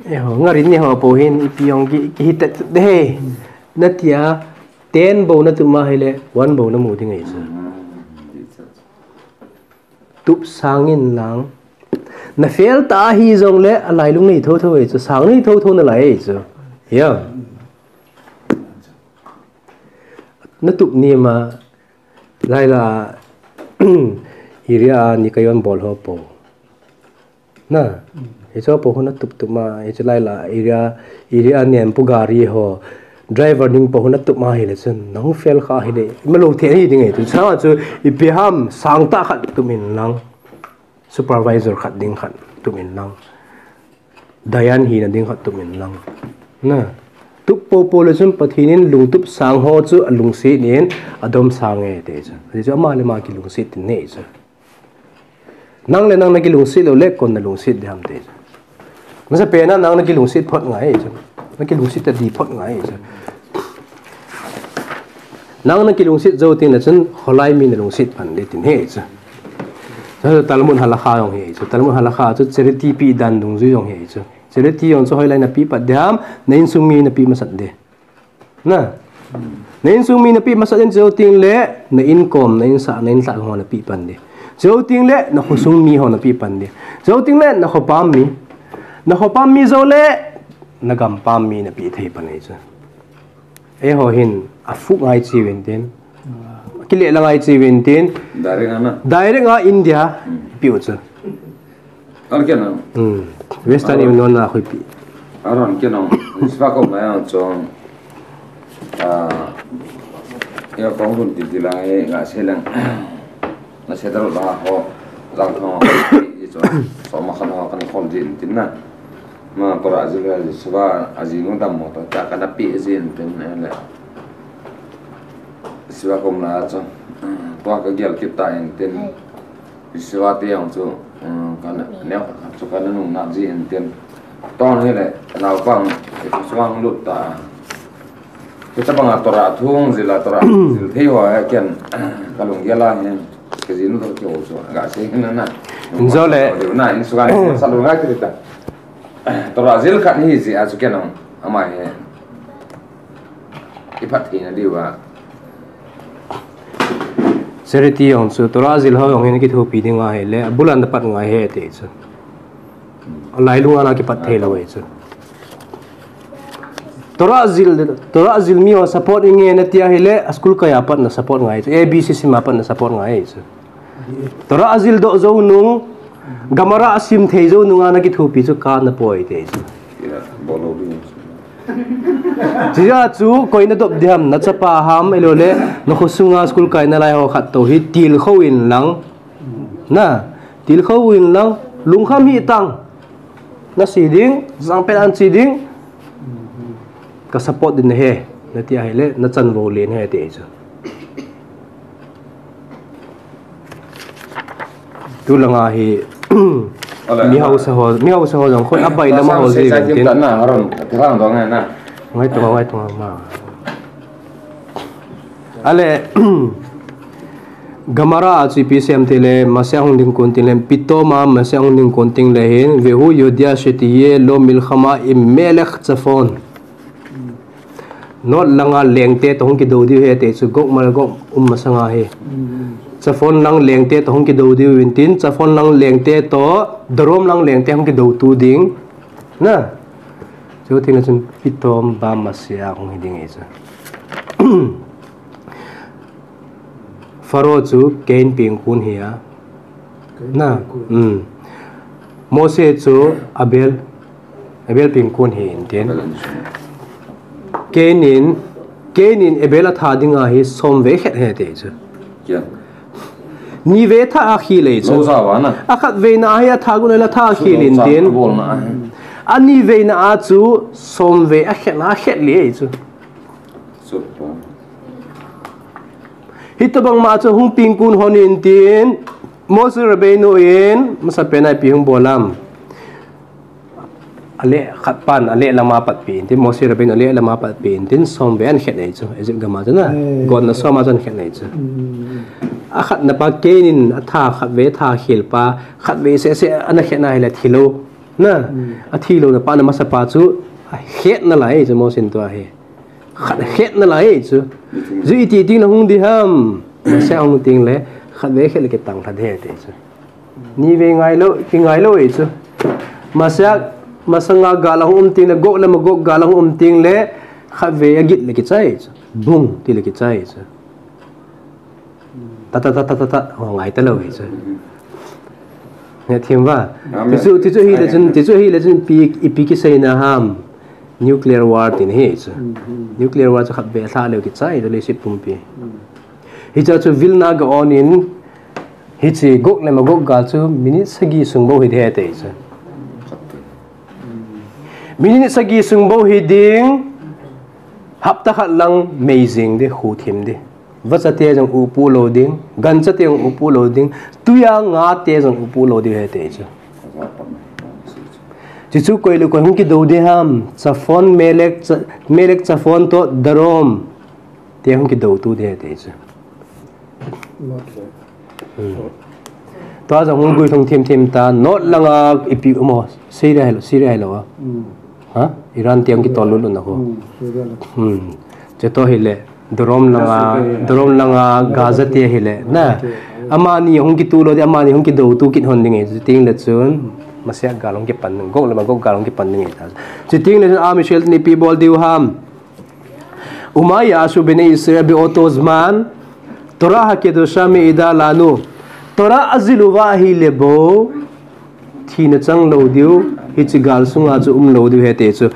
Eiho ngarini ho po hin ipi jong ki, kihi tet ding ahi. Natia, ten bou natup ma ahile, one bou namu ding ahi chu. Tup sang in lang. Na fail ta hijongle, alailung nei thotho ahi chu. Sang nei thotho nalai ahi chu. Hiam. Natup ni ma, laila, area a nikajon bol ho po. Na, hicho po ho natup tup ma, hiche laila, area, area nem pu gari ho, driver ding po ho natup ma ahile chun, nahung fail kha ahile, imalou thei ahi ding ahi, tu sa chu, ipi ham, sang tah khat tup in lang. Supervisor khat ding khat tup in lang. Dayan hina ding khat tup in lang. Na. Tup poupou le chun Pathen in lungtup sang ho chu alungset in adom sang e ti chu. Ti chu ama le ama kilungset tin nei chu. Nang le nang nakilungset lou le koin nalungset ding ham ti chu. Masapen a nang nakilungset phot ngai chu. Nakilungset ta di phot ngai chu. Nang nakilungset jou teng le chun, kholai mi nalungset pan ding tin ahi chu. Chu Talmud Halakha jong ahi chu. Talmud Halakha chu charity peh dan dungjui jong ahi chu. Charity jong chu hoilai napeh pat ding ham, na insung mi napeh masat ding. Na. Na insung mi napeh masat ding chu jou teng le, na inkom, na insah, na inlhah ho napeh pan ding. Jou teng le, na khosung mi ho napeh pan ding. Jou teng le, na khopam mi. Na khopam mi jou le, na gampam mi napeh thei pan ahi chu. Eiho hin, aphuh ngai chi uvin tin. Kile la ngai chi uvin tin. Direct a na. Direct a India, hmm, peh u chu. Ar kya na. Hmm. Western Union a khui pi. Aron kya na. Ispa ko maya chong. Ah, ya kong run ti ti la e nga se lang. Na se dal la ho. Lang ho. I chong. So ma khan ho kan khol din tin na. Ma, Torah jil le, Yeshiva, ajinu dammo ta, ta kana pi jin tin, eh, le. Yeshiva kom la chu, tua kagel kit ta in tin. Yeshiva te jong chu, um, kana, neo, chu kana nung na jin tin. Tong hi le, naopang, Yeshiva lut ta. Hitabanga Torah thu jil a Torah jil thei ho a ken kalung gel a hin. Kajinu to kio chu, ga sei hin na. Injo le. Na, in sugan, sa lu ngai kri ta. Torah jil khat hi ji a chu ken ong, ama hi. I phat theina diu a. Charity jong chu, Torah jil ho jong hin kithopi ding ahi le, abulan da pat ngai he te chu. Alailung a na kipat thei lou e chu. Torah jil, Torah jil mi ho support inge nati ahile, a school kai a pat na support ngai chu. A B C sim a pat na support ngai chu. Torah jil doh jou nung, Gemara sim thei jou nung a na kithopi chu ka na poi te chu. Ina, bolo bi. Chija chu, koi na dop diham, na chapa ham, elo le, na khosunga school kai na lai ho khat to hi, tilkhou in lang. Na, tilkhou in lang, lungkham hi tang. Na si ding, jangpet an si ding. Ka support din na he, nati ahile, na chanvo len he te chu. Tu langa hi, mi hausa ho, mi hausa ho jong khoi abai lama ho ji vin tin. Na, aron, tirang dong na. Ngai tonga, ngai tonga ma. Ale, Gemara a chu ipi sem ti le, Mashiach hung ding kon tin le, Pitom a Mashiach hung ding kon tin le hin, Vehu yodia shetiye lo milchama im melech Tzafon. North langa lengte to hung kidou diu he te chu Gog Magog um masanga hi. Tzafon lang lengte to hung kidou diu vin tin, Tzafon lang lengte to, Darom lang lengte hung kidou tu ding. Na. Chu tin le chun Pitom ba Mashiach hung hi ding e chu. Pharaoh chu Cain pengkun hi a. Na. Um. Mose chu Abel. Abel pengkun hi in tin. Cain in, Cain in Abel a tha dinga hi som ve khet he te chu. Ni ve tha a khel e chu. Akhat ve na hi a tha gun la tha khel in tin. Ani ve na a chu som ve a khet na a khet le e chu. Hitabang ma chu hung pengkun hon in tin, Moshe Rabbeinu in, masa pena ipi hung bolam. Ale khat pan, ale lama pat pi in tin, Moshe Rabbeinu ale lama pat pi in tin, som ve an khet e chu, Egypt gam a chu na, gon na som a chu an khet e chu. Akhat na pa Cain in a tha, khat ve tha khel pa, khat ve se se ana khet na hile thilo, na, a thilo na pa na masa pa chu, a khet na lai chu Moshe in tua hi. Khat khet na lai chu. Ju iti ting na hung di ham. Masa hung ting le, khat ve khet le ke tang khat he te chu. Ni ve ngai lou, ki ngai lou e chu. Masa, masanga gal a hung um ting le, Gog le Magog gal a hung um ting le, khat ve a git le ki chai chu. Bung ti le ki chai chu. Ta ta ta ta ta ta, ho ngai ta lou hi chu. Nge thim va. Tichu, tichu hi le chun, tichu hi le chun pi, ipi ki sei na ham. Nuclear war tin hi chu. Nuclear war chu khat ve tha leu ki chai, to le si pumpi. Hicha chu Vilna Gaon in, hichi Gog le Magog gal chu minute sagi sung bou hi de te chu. Minute sagi sung bou hi ding, hapta khat lang mei jing di, hu thim di. Vacha te jong upu lou ding, gancha te jong upu lou ding, tuiya nga te jong upu lou ding he te chu. Chuchu koi le koi hung kidou ding ham, Tzafon, Melek, Melek Tzafon to Darom te hung kidou tu ding he te chu. Tua jong hung gui thung thim thim ta, North langa ipi um o, Syria hilou, Syria hilou a. Ha? Iran te hung kitol lut lut na ko. Chuto hile, Darom langa, Darom langa Gaza te hile, na. Amani hung kitu lou di, amani hung kidou tu kit hon ding e, chuting le chun, Mashiach gal hung kipan ding, Gog le Magog gal hung kipan ding e ta. Chuting le chun, Am Israel te ipi bol diu ham. Uma ya'ashu bnei Israel be'oto zman, Torah hakedusha me'ida lanu. Torah ajil uva ahile bou, thina chang lou diu, hichi gal sunga chu um lou diu he te chu.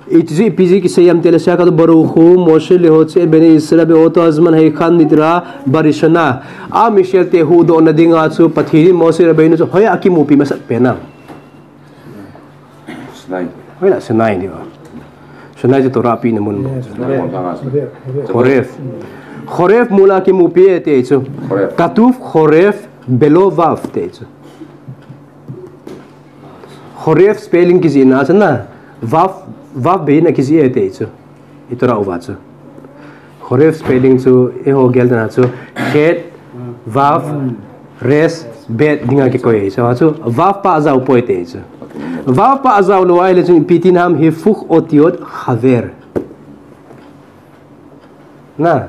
Hichu ipi ji kisei ham tile, Shakatu Baruch Hu, Moshe lehotze et bnei Israel be'oto hazman heichan nidra barishona. Am Israel te huhdoh na dinga chu Pathen in Moshe Rabbeinu chu hoiya akimupi masat pen a. Hoilah Sinai ni. Sinai chu Torah pina mun. Horef. Horef mula kimupi e ti chu. Katuv Horef belo vav ti chu. Horef spelling kijih na chu na, vav, vav bei na kijih e ti chu. I Torah uva chu. Horef spelling chu, eiho gel na chu, het, vav, res, bet dinga kikoi. So chu, vav pa jao poi ti chu. Vav pa jao lou ahile chu, ipi ti nam hifuch otiot haver. Na,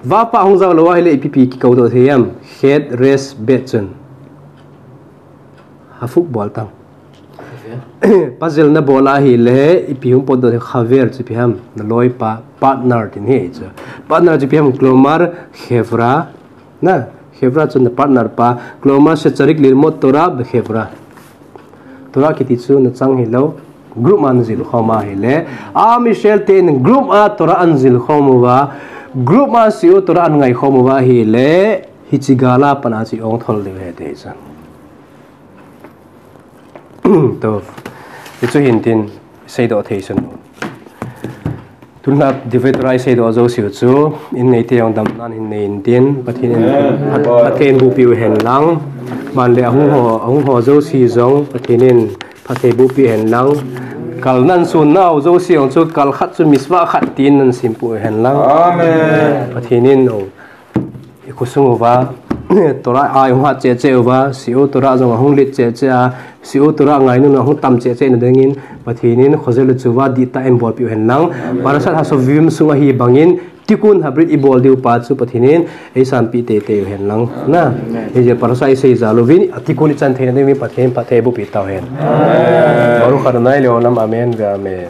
vav pa hung jao lou ahile ipi pi kikou doh thei em, het, res, bet chun. Hafuch bol tang. Puzzle na bol ahile, ipi hung potdoh thei haver chu ipi ham, na loi pa, partner tin hi chu. Partner chu ipi ham, klamar, hevra, na, hevra chu na partner pa, klamar shecharik lilmod Torah behevra. Torah kiti chu na chang hilou, group a na jil khom ahile. Am Israel ten group a Torah ana jil khom uva, group a shiur Torah ana ngai khom uva ahile, hiche gal a pat a chu i ong thol diu ahi ti chu. To, hichu hin tin, seidoh thei sun. Tun a divrei Torah i seidoh jouse u chu, in neite jong damna in nei intin, Pathen in phat, phatthei boh peh u hen lang. Ban le ahung ho, ahung ho jouse jong, Pathen in phatthei boh peh u hen lang. Kal nan sun nau jouse jong chu, kal khat chu mitzvah khat tin nan sim peh u hen lang. Amen. Pathen in, oh, i khosung uva, Torah a hung hat cheh cheh uva, shiur Torah jong ahung lit cheh cheh a, shiur Torah ngainu ahung tam cheh cheh na dingin, Pathen in khojel le chuva dihtah in bolpeh u hen lang. Parashat Hashovim sung ahi bangin, tikkun habrit i bol diu pa chu Pathen in, ei sanpeh teitei u hen lang. Na, hijeh a parashat i sei jal uvin, a tikkun i chan theina dingin Pathen in phatthei boh peh tau hen. Baruch Adonai leolam, amen ve amen.